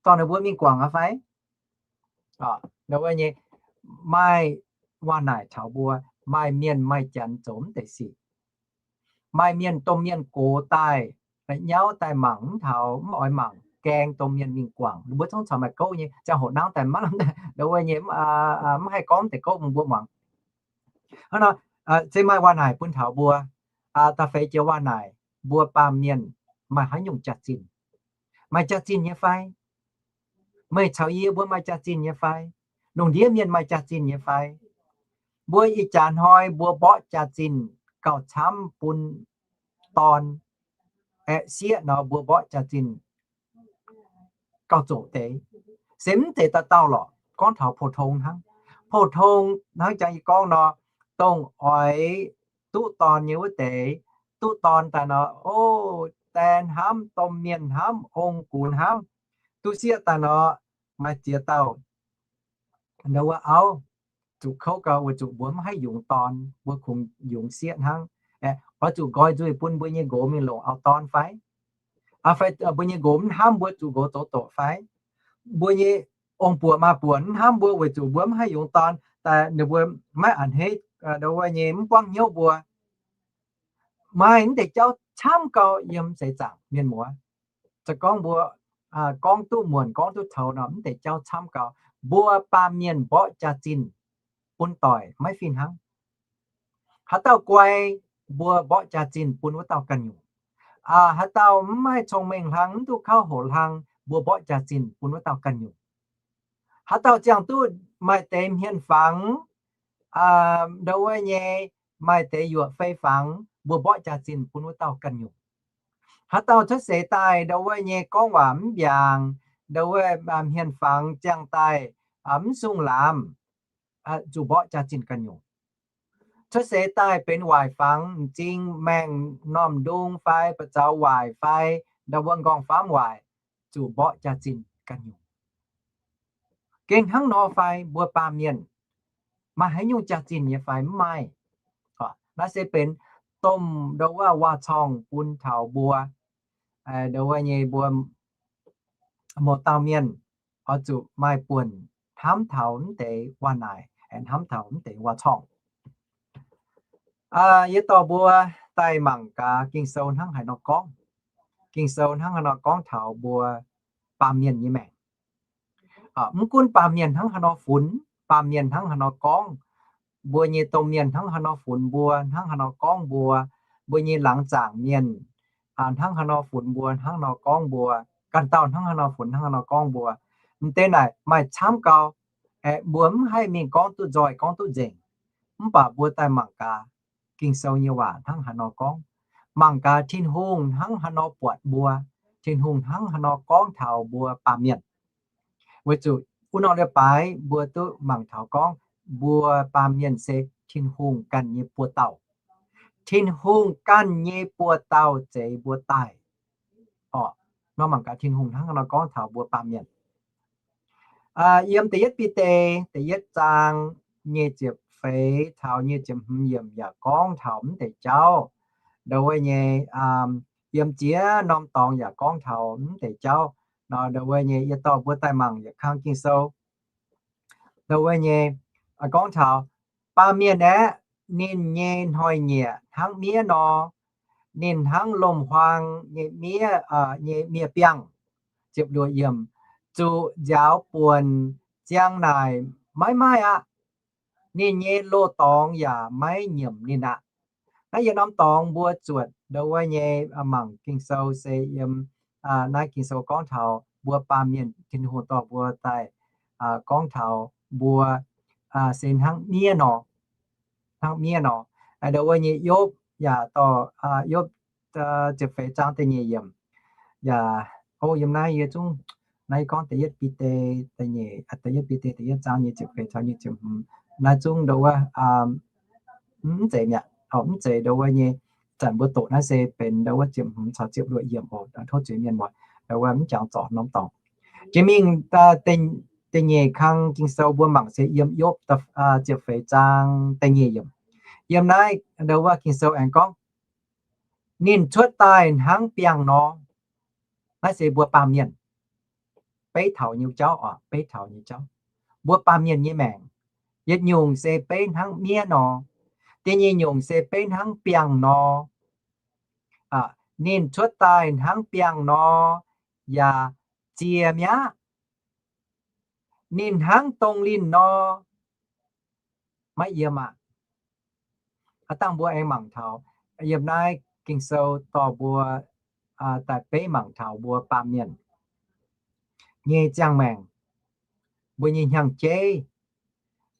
dorh ninh mbuo mingh guangc aqv fai? Maaih waac naaic taux mbuo, maaih mienh maaih janx zoux mv deix sic. Maaih mienh domh mienh gox daaih, nyauv daaih mangc mv taux, mv oix mangc, gaeng domh mienh mingh guangc. Ninh mbuo zungv caux maaih gouv nyei, ziangh hoc nangv daaih maiv lamh, ndo wuov nyei, mv haih gorngv deix gouv bun mbuo muangx. Hnangv nor, se maaih waac naaic bun taux mbuo. Da'feix joux waac naaic, mbuo baamh mienh maaih haaix nyungc jaax-zinh? Maaih jaax-zinh nyei fai? Meih caux yie mbuo maaih jaax-zinh nyei fai? Lungh ndiev mienh maaih jaax-zinh nyei fai? Mbuo ih jaax hnoi mbuo mborqv jaax-zinh gauh camv bun dorn, aeqv, sieqv nor mbuo mborqv jaax-zinh gauh zoqc deix. Se mv zeiz dauh dauh lorqc, gorngv taux pou-tong hnangv. Pou-tong hnangv jangx yie gorngv nor, dongh oix duqv dorn nyei wuov deix, duqv dorn daaih nor, o, daen hnamv, domh mienh hnamv, ong gunx hnamv. Duqv sieqv daaih nor, maaih ziex dauh ndo wuov auv zuqc kouv gau, weic zuqc mbuo mv haih yungz dorn, mbuo kungx yungz sieqv hnangv. Oix zuqc nqoi nzuih bun mbuo nyei nqox mingh longc auv-dorn fai? Fai mbuo nyei nqox mv hnamv mbuo zuqc nqox zoux doqc fai? Mbuo nyei ong-buoc maa-buoc mv hnamv mbuo weic zuqc mbuo mv haih yungz dorn, ninh mbuo maiv a'hneiv, ndo wuov nyei mv buangv hnyouv mbuo. Maaih mv deix jauv camv gau yiem seix zaangc mienh muoz. Za'gengh gorngv mbuo, gorngv duqv muonc gorngv duqv toux nor, mv deix jauv camv gau. Mbuo baamh mienh mborqv jaax-zinh bun doic maiv fih hnangv. Haaix dauh guai, mbuo mborqv jaax-zinh bun wuov dauh ganh nyungc. Haaix dauh mv maaih cong-mengh hlang, mv duqv kauv hoqc hlang, mbuo mborqv jaax-zinh bun wuov dauh ganh nyungc. Haaix dauh ziangh duqv maaih deix hmien fangx, ndo wuov nyei, maaih deix yuoqc fei fangx, mbuo mborqv jaax-zinh bun wuov dauh ganh nyungc. Haaix dauh cuotv seix daaih ndo wuov nyei gorngv waac mv mbiaangc, ndo wuov hmien fangx ziangh daaih mv sung laamz, zuqc mborqv jaax-zinh ganh nyungc. Cuotv seix daaih benx waaic fangx, m'zing maengh normh ndung fai ba'zaux waaic fai ndo wuov nqorngv-famv waaic, zuqc mborqv jaax-zinh ganh nyungc. Gengh hnangv nor fai mbuo baamh mienh? maaih haaix nyungc jaax-zinh nyei fai mv maaih. Naaiv se benx domh ndo wuov waac-corngh bun taux mbuo, ndo wuov nyei mbuo mouz dauh mienh oix zuqc maaih buonc hnamv taux mv deix waac-naaic, hnamv taux mv deix waac-corngh. Yie dorh mbuo daaih mangc gaax Ging-Sou hnangv haaix nor gorngv. Ging-Sou hnangv haaix nor gorngv taux mbuo baamh mienh nyei maengc. Mv gunv baamh mienh hnangv haaix nor funx, baamh mienh hnangv haaix nor gorngv, mbuo nyei domh mienh hnangv haaix nor funx mbuo, hnangv haaix nor gorngv mbuo, mbuo nyei laangz zaangc mienh hnangv haaix nor funx mbuo, hnangv nor gorngv mbuo, ganh dauh hnangv haaix nor funx hnangv haaix nor gorngv mbuo, m'deix naaic maaih camv gau. Aeqv, mbuo mv haih mingh gorngv duqv nzoih gorngv duqv nzengc. Mv baac mbuo daaih mangc gaax Ging-Sou nyei waac hnangv haaix nor gorngv. Mangc gaax Tin-Hungh hnangv haaix nor buatc mbuo, Tin-Hungh hnangv haaix nor gorngv taux mbuo baamh mienh. Weic zuqc wuov norm leiz-baaix mbuo duqv mangc taux gorngv mbuo baamh mienh se Tin-Hungh ganh nyei buoz-dauh. Tin-Hungh ganh nyei buoz-dauh zeix mbuo daaih. Orqc, nor mangc gaax Tin-Hungh hnangv haaix nor gorngv taux mbuo baamh mienh. Yiem da'yietv Bide da'yietv zaang nyei ziepc feix taux nyei ziepc hmz yiemc yaac gorngv taux mv deix jauv. Ndo wuov nyei, yiem ziex norm dorngx yaac gorngv taux mv deix jauv. Nor ndo wuov nyei yie dorh mbuo daaih mangc yietc kang Ging-Sou. Ndo wuov nyei gorngv taux baamh mienh aeqv, ninh nyei hnoi-nyieqc hnangv miev nor, ninh hnangv lomc-huaang nyei miev, nyei miev-biangh. Ziepc luoqc yiemc, zuqc nziaaux buonc ziang naaic maiv maaih aqv. Ninh nyei loz-dorngx yaac maiv nyiemc ninh aqv. Naaiv yietc norm dorngx mbuo zuotc ndo wuov nyei mangc Ging-Sou se yiem naaiv Ging-Sou gorngv taux mbuo baamh mienh, Tin-Hungh dorh mbuo daaih gorngv taux mbuo se hnangv miev nor, hnangv miev nor. Ndo wuov nyei Yopv yaac dorh, Yopv ziepc feix zaang da'nyeic yiemc yaac, o, yiem naaiv yie zungv, naaiv gorngv da'yietv Bide, da'yietv Bide da'yietv zaang nyei ziepc feix caux nyei ziepc hmz. Naaiv zungv ndo wuov mv zeiz mi'aqv, mv zeiz ndo wuov nyei. Zanc mbuo doqc naaiv se benx ndo wuov ziepc hmz caux ziepc luoqc yiemc oc, tov zuiz mienh muoz, ndo wuov mv jangx zorc norm dorngx. Jiex mingh da'nyeic kang Ging-Sou mbuo mangc se yiem Yopv ziepc feix zaang da'nyeic yiemc. Yiem naaiv ndo wuov Ging-Sou aengx gorngv, ninh cuotv daaih hnangv biangh nor. Naaiv se mbuo baamh mienh, beiv taux nyei jauv oc, beiv taux nyei jauv. Mbuo baamh mienh nyei maengc, yietc nyungc se beiv hnangv miev nor, da'nyeic nyungc se beiv hnangv biangh nor. Ninh cuotv daaih hnangv biangh nor, yaac zie mi'aqv. Ninh hnangv dongh linh nor, maiv yiem aqv. Aav dangh mbuo aengx mangc taux, yiem naaiv Ging-Sou dorh mbuo daaih beiv mangc taux mbuo baamh mienh nyei ziangh maengc, mbuo nyei hnyangx-jeiv,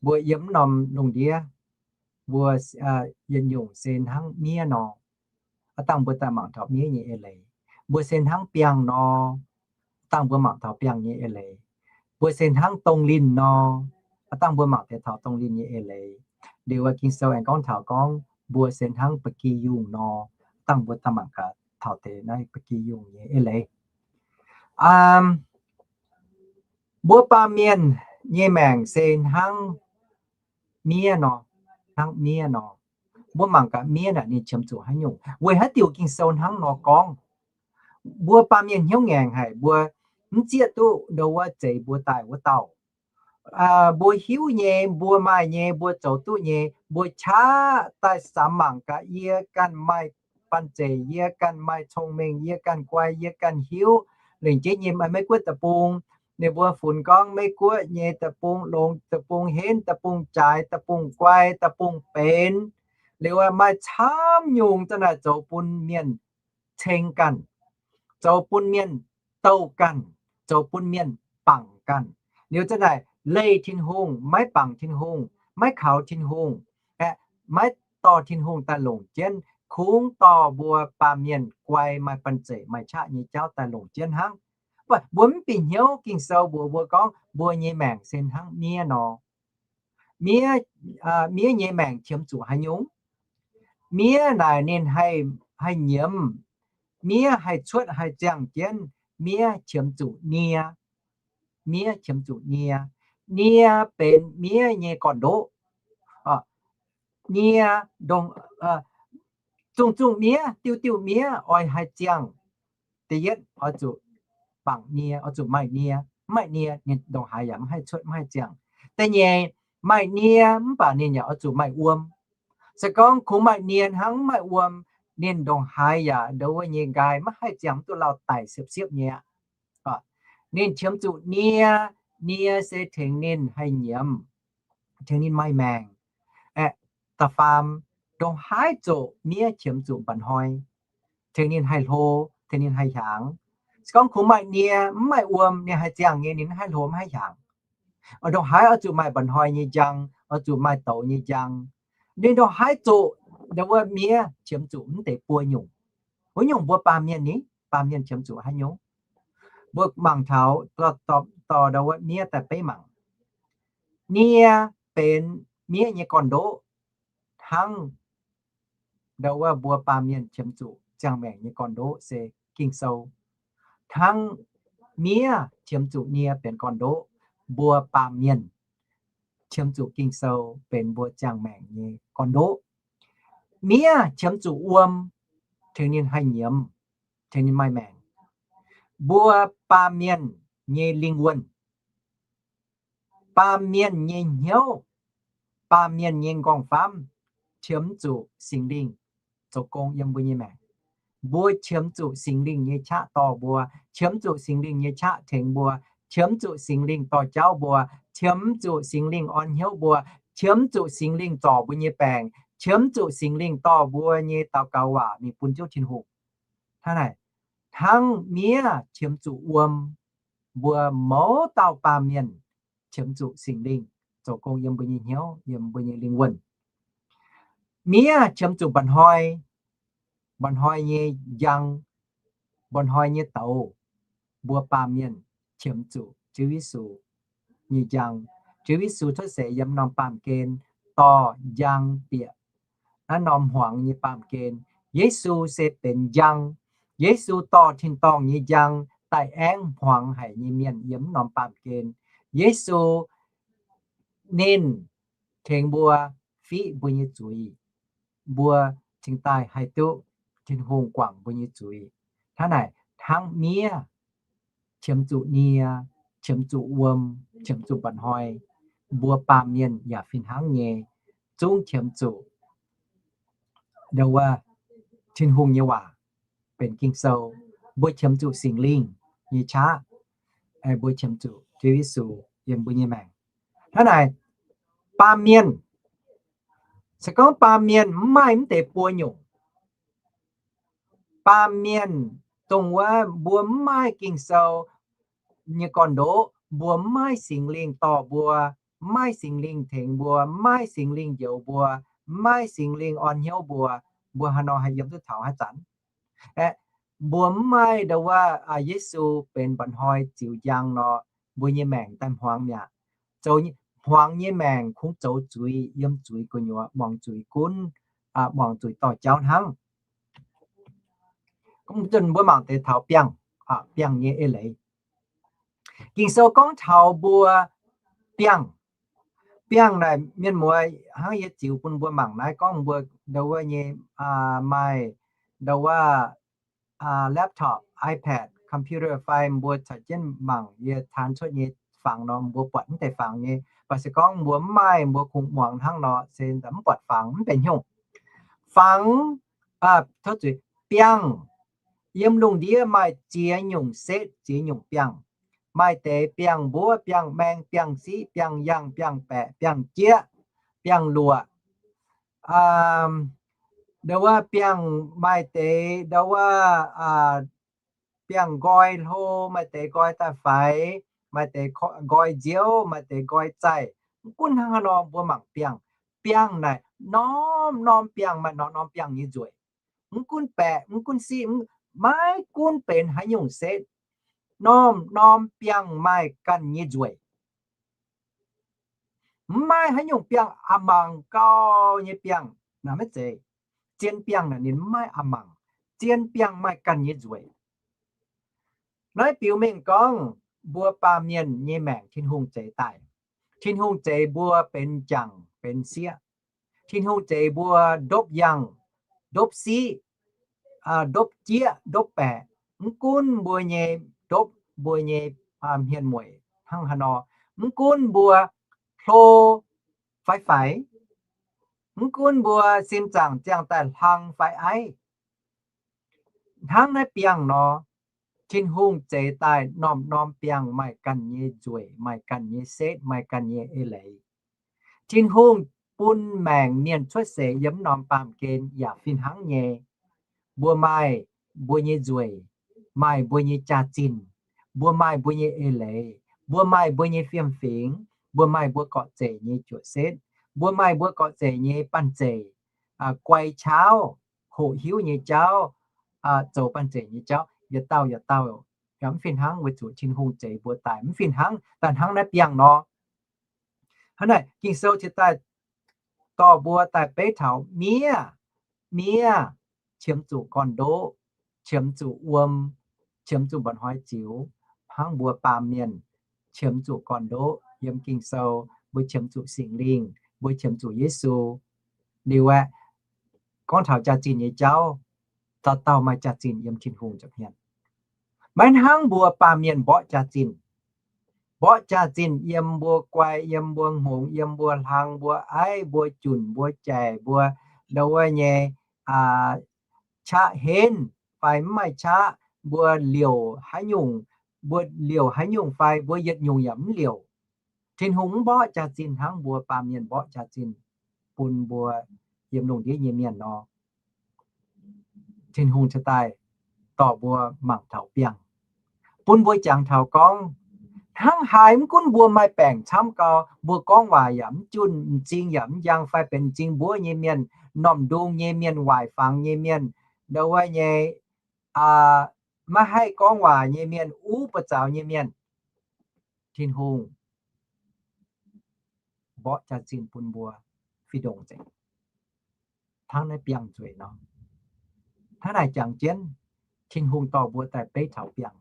mbuo yiem mv norm lungh ndiev, mbuo yietc nyungc se hnangv miev nor. Aav dangh mbuo daaih mangc taux miev nyei eix leiz. Mbuo se hnangv biangh nor, aav dangh mbuo mangc taux biangh nyei eix leiz. Mbuo se hnangv dongh linh nor, aav dangh mbuo mangc deix taux dongh linh nyei eix leiz. Liuz Ging-Sou aengx gorngv taux gorngv mbuo se hnangv ba'gi yungh nor, aav dangh mbuo daaih mangc gaax taux deix naaiv ba'gi yungh nyei eix leiz. Mbuo baamh mienh nyei maengc se hnangv miev nor, hnangv miev nor. Mbuo mangc gaax miev naaic ninh qiemx zuqc haaix nyungc. Weic haaix diuc Ging-Sou hnangv nor gorngv? Mbuo baamh mienh hnyouv ngaengc haic, mbuo mv zieqv duqv ndo wuov zeix mbuo daaih wuov dauh. Mbuo hiuv nyei, mbuo maaih nyei, mbuo zoux duqv nyei, mbuo qaqv daaih samx mangc gaax, yie ganh maaih banh zeic, yie ganh maaih cong-mengh, yie ganh guai, yie ganh hiuv, lengc jeiv nyei Meiv Guoqv deic-bung, ninh mbuo funx gorngv Meiv Guoqv nyei deic-bung longx, deic-bung henv, deic-bung jaaix, deic-bung guai, deic-bung benx. Liuz maaih camv nyungc za'naaic zoux bun mienh ceng ganh, zoux bun mienh douh ganh, zoux bun mienh bangc ganh. Liuz za'naaic leih Tin-Hungh, maiv bangc Tin-Hungh, maiv kaux Tin-Hungh, aeqv, maiv dorh Tin-Hungh daaih longc jienv, kungx dorh mbuo baamh mienh guai, maaih banh zeic, maaih qaqv nyei jauv daaih longc jienv hnangv. Mbuo mv bieqc hnyouv Ging-Sou mbuox mbuo gorngv mbuo nyei maengc se hnangv miev nor. Miev, miev nyei maengc qiemx zuqc haaix nyungc? Miev naaic ninh haih, haih nyiemz, miev haih cuotv haih ziangh jienv, miev qiemx zuqc nie. Miev qiemx zuqc nie. Nie benx miev nyei gorn-ndoqv. nie, ndongc, zungh zungh miev, diuh diuh miev oix haih ziangh. Da'yietv oix zuqc bangc nie, oix zuqc maaih nie. Mv maaih nie, ninh ndongc haaix yaac mv haih cuotv, mv haih ziangh. Da'nyeic, maaih nie mv baac ninh yaac oix zuqc maaih wuom. Se gorngv kungx maaih nie hnangv mv maaih wuom, ninh ndongc haaix yaac ndo wuov nyei nqaai maiv haih ziangh mv duqv lauh daic siepv-siepv nyei aqv. Ninh qiemx zuqc nie, nie se tengx ninh haih nyiemz, tengx ninh maaih maengc. Aeqv, da'faam, ndongc haaix zoqc miev qiemx zuqc mba'hnoi, tengx ninh haih hlo, tengx ninh haih hiaangx. Se gorngv kungx maaih nie mv maaih wuom, ninh haih ziangh nyei, ninh mv haih hlo mv haih hiaangx. Ndongc haaix oix zuqc maaih mba'hnoi nyei njang, oix zuqc maaih douz nyei njang. Ninh ndongc haaix zoqc ndo wuov miev qiemx zuqc mv deix buo nyungc. Wuov nyungc mbuo baamh mienh ni, baamh mienh qiemx zuqc haaix nyungc? Mbuo mangc taux dorh ndo wuov miev daaih beiv mangc. Nie benx miev nyei gorn-ndoqv, hnangv ndo wuov mbuo baamh mienh qiemx zuqc ziangh maengc nyei gorn-ndoqv se Ging-Sou. Hnangv miev qiemx zuqc nie benx gorn-ndoqv, mbuo baamh mienh qiemx zuqc Ging-Sou benx mbuo ziangh maengc nyei gorn-ndoqv. Miev qiemx zuqc wuom tengx ninh haih nyiemz, tengx ninh maaih maengc. Mbuo baamh mienh nyei lingh wuonh, baamh mienh nyei hnyouv, baamh mienh nyei nqorngv-famv qiemx zuqc Singx Lingh zoux gong yiem mbuo nyei maengc. Mbuo qiemx zuqc Singx Lingh nyei qaqv dorh mbuo, qiemx zuqc Singx Lingh nyei qaqv tengx mbuo, qiemx zuqc Singx Lingh dorh jauv mbuo, qiemx zuqc Singx Lingh orn hnyouv mbuo, qiemx zuqc Singx Lingh zorc mbuo nyei baengc, qiemx zuqc Singx Lingh dorh mbuo nyei daux gaux waac mingh bun Ziouv Tin-Hungh. Hnangv naaic, hnangv miev qiemx zuqc wuom, mbuo mouz dauh baamh mienh qiemx zuqc Singx Lingh zoux gong yiem mbuo nyei hnyouv, yiem mbuo nyei lingh wuonh. Miev qiemx zuqc mba'hnoi, mba'hnoi nyei njang, mba'hnoi nyei douz, mbuo baamh mienh qiemx zuqc Ziouv Yesu nyei njang. Ziouv Yesu cuotv seix yiem norm baamh gen dorh njang bieqc naaiv norm hmuangx nyei baamh gen. Yesu se benx njang. Yesu dorh tin-dorngh nyei njang daaih aengv hmuangx haic nyei mienh yiem norm baamh gen. Yesu ninh tengx mbuo fiqv mbuo nyei zuiz, mbuo cingx daaih haih duqv Tin-Hungh guangc mbuo nyei zuiz. Hnangv naaic, hnangv miev qiemx zuqc nie, qiemx zuqc wuom, qiemx zuqc mba'hnoi, mbuo baamh mienh yaac fih hnangv nyei zungv qiemx zuqc ndo wuov Tin-Hungh nyei waac benx Ging-Sou. Mbuo qiemx zuqc Singx Lingh nyei qaqv, mbuo qiemx zuqc Ziouv Yesu yiem mbuo nyei maengc. Hnangv naaic, baamh mienh, se gorngv baamh mienh mv maaih mv deix buo nyungc, baamh mienh dongh wuov mbuo mv maaih Ging-Sou nyei gorn-ndoqv, mbuo mv maaih Singx Lingh dorh mbuo, mv maaih Singx Lingh tengx mbuo, mv maaih Singx Lingh njoux mbuo, mv maaih Singx Lingh orn hnyouv mbuo, mbuo haaix nor haih yiem duqv taux haaix zanc? Aeqv, mbuo mv maaih ndo wuov Yesu benx mba'hnoi ziux njang nor, mbuo nyei maengc daaih hmuangx mi'aqv. Zoux hmuangx nyei maengc kungx zoux zuiz, yiem zuiz gu'nyuoz, muangx zuiz gunv, muangx zuiz dorh jauv hnangv. Gunv mbuo mangc deix taux biangh, biangh nyei eix leiz. Ging-Sou gorngv taux mbuo biangh. Biangh naaic mienh muoz hnangv yie ziux bun mbuo mangc naaiv gorngv mbuo ndo wuov nyei maaih ndo wuov laptop, iPad, computer fai mbuo caux jienv mangc yie taan cuotv nyei fangx nor, mbuo buatc mv deix fangx nyei. Baac se gorngv mbuo mv maaih, mbuo kungx muangx hnangv nor se mv buatc fangx, mv benx hnyouv. Fangx, tov zuiz, biangh. Yiem lungh ndiev maaih ziex nyungc setv, ziex nyungc biangh. Maaih deix biangh mbuov, biangh maeng, biangh siqv, biangh yangh, biangh baeqc, biangh jieqv, biangh luoqc. Ndo wuov biangh maaih deix ndo wuov biangh nqoi hlo, maaih deix nqoi daaih faix, maaih deix nqoi nziouv, maaih deix nqoi zaih. Mv gunv hnangv haaix nor mbuo mangc biangh. Biangh naaic norm-norm biangh maaih norm-norm biangh nyei nzueic. Mv gunv baeqc, mv gunv siqv, maiv gunv benx haaix nyungc setv, norm-norm biangh maaih ganh nyei nzueic. Mv maaih haaix nyungc biangh a'mangc gau nyei biangh naaic maiv zeiz. Zien biangh naaic ninh mv maaih a'mangc. Zien biangh maaih ganh nyei nzueic. Naaiv biux mengh gorngv mbuo baamh mienh nyei maengc Tin-Hungh zeix daaih. Tin-Hungh zeix mbuo benx jangc benx sieqv. Tin-Hungh zeix mbuo ndopv yangh, ndopv siqv, ndopv jieqv, ndopv baeqc. Mv gunv mbuo nyei ndopv, mbuo nyei hmien mueic hnangv haaix nor, mv gunv mbuo hlo fai faix, mv gunv mbuo sin zaangc ziangh daaih hlang fai aiv, hnangv naaiv biangh nor, Tin-Hungh zeix daaih norm-norm biangh maaih ganh nyei nzueic, maaih ganh nyei setv, maaih ganh nyei eix leiz. Tin-Hungh bun maengc mienh cuotv seix yiem norm baamh gen yaac fih hnangv nyei. Mbuo maaih mbuo nyei nzueic, maaih mbuo nyei jaax-zinh, mbuo maaih mbuo nyei eix leiz, mbuo maaih mbuo nyei fiem-fingx, mbuo maaih mbuo gorqv-zeic nyei juoqc setv, mbuo maaih mbuo gorqv-zeic nyei banh zeic, guai qaqv, hoqc hiuv nyei jauv, zoux banh zeic nyei jauv, yietc dauh yietc dauh yaac mv fih hnangv, weic zuqc Tin-Hungh zeix mbuo daaih mv fih hnangv, daaih hnangv naaiv biangh nor. Hnangv naaic Ging-Sou cingx daaih dorh mbuo daaih beiv taux miev, miev qiemx zuqc gorn-ndoqv, qiemx zuqc wuom, qiemx zuqc mba'hnoi ziux, hnangv mbuo baamh mienh qiemx zuqc gorn-ndoqv yiem Ging-Sou, mbuo qiemx zuqc Singx Lingh, mbuo qiemx zuqc Yesu. Liuz aeqv, gorngv taux jaax-zinh nyei jauv, dauh dauh maaih jaax-zinh yiem Tin-Hungh nza'hmien. Maiv hnangv mbuo baamh mienh mborqv jaax-zinh. Mborqv jaax-zinh yiem mbuo guai, yiem mbuo hngongx, yiem mbuo hlang, mbuo aiv, mbuo junc, mbuo jaic, mbuo ndo wuov nyei qaqv henv fai mv maaih qaqv, mbuo liouc haaix nyungc, mbuo liouc haaix nyungc fai mbuo yietc nyungc yaac mv liouc. Tin-Hungh mv mborqv jaax-zinh hnangv mbuo baamh mienh mborqv jaax-zinh bun mbuo yiem lungh ndiev nyei mienh nor. Tin-Hungh cingx daaih dorh mbuo mangc taux biangh, bun mbuo jangx taux gorngv, hnangv haaix mv gunv mbuo maaih baengc camv gau, mbuo gorngv waac yaac mv junh, m'zing yaac mv njang, fai benx m'zing mbuov nyei mienh, normh ndung nyei mienh, waaic fangx nyei mienh, ndo wuov nyei, maiv haih gorngv waac nyei mienh, uv buoz zaux nyei mienh, Tin-Hungh mborqv jaax-zinh bun mbuo fih ndongc nzengc, hnangv naaiv biangh nzueic nor. Hnangv naaic jangx jienv, Tin-Hungh dorh mbuo daaih beiv taux biangh.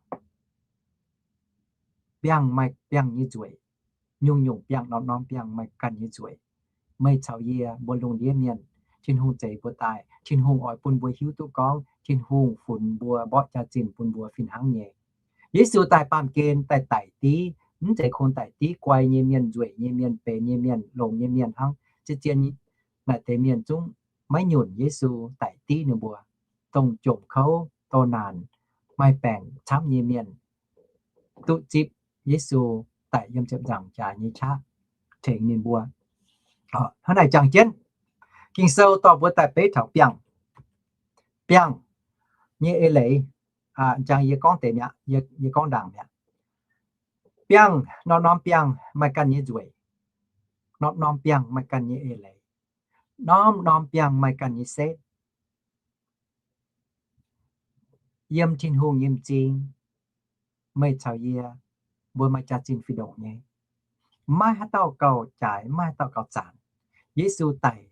Biangh maaih biangh nyei nzueic. Nyungc-nyungc biangh, norm-norm biangh maaih ganh nyei nzueic. Meih caux yie mbuo lungh ndiev mienh, Tin-Hungh zeix mbuo daaih, Tin-Hungh oix bun mbuo hiuv duqv gorngv Tin-Hungh funx mbuo, mborqv jaax-zinh bun mbuo fih hnangv nyei. Yesu daaih baamh gen daaih daic div, mv zeiz kungx daic div guai nyei mienh, nzueic nyei mienh, benx nyei mienh, longx nyei mienh hnangv. Zien-zien naaic deix mienh zungv maiv nyunc Yesu daic div ninh mbuo. Dongh jomc kouv, doh naanc, maaih baengc camv nyei mienh duqv zipv Yesu daic yiem ziepc nzaangc jaax nyei qaqv tengx ninh mbuo. Hnangv naaic jangx jienv, Ging-Sou dorh mbuo daaih beiv taux biangh, biangh nyei eix leiz. Jangx yie gorngv deix mi'aqv, yie gorngv ndaangc mi'aqv. Biangh, norm-norm biangh maaih ganh nyei nzueic. Norm-norm biangh maaih ganh nyei eix leiz. Norm-norm biangh maaih ganh nyei setv. Yiem Tin-Hungh nyei m'zing, meih caux yie, mbuo maaih jaax-zinh fih ndongc nyei. Maiv haaix dauh gauh jaaix, maiv haaix dauh gauh zaanc. Yesu daic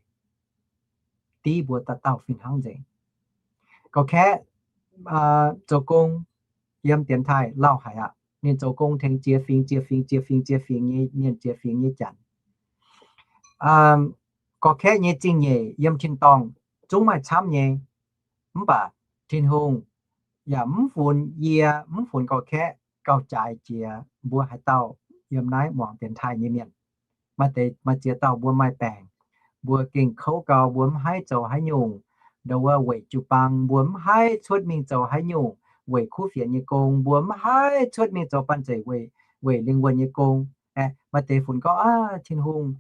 div mbuo dauh dauh fih hnangv nzengc. Gorx-kaeqv zoux gong yiem dienx taaih lauh haic aqv. Ninh zoux gong tengx ziex fingx, ziex fingx, ziex fingx, ziex fingx nyei mienh, ziex fingx nyei janx. Gorx-kaeqv nyei zingh nyeic yiem tin-dorngh zungv maaih camv nyei. Mv baac Tin-Hungh yaac mv funx yie, mv funx gorx-kaeqv gauh jaaix jiex mbuo haaix dauh yiem naaiv muangx dienx taaih nyei mienh. Maaih deix, maaih ziex dauh mbuo maaih baengc, mbuo gengh kouv gau, mbuo mv haih zoux haaix nyungc, ndo wuov weic jiu-baang, mbuo mv haih cuotv mingh zoux haaix nyungc weic kuv fienx nyei gong, mbuo mv haih cuotv mingh zoux banh zeic weic, weic lingh wuonh nyei gong. Aeqv, maaih deix funx gorngv, Aa, Tin-Hungh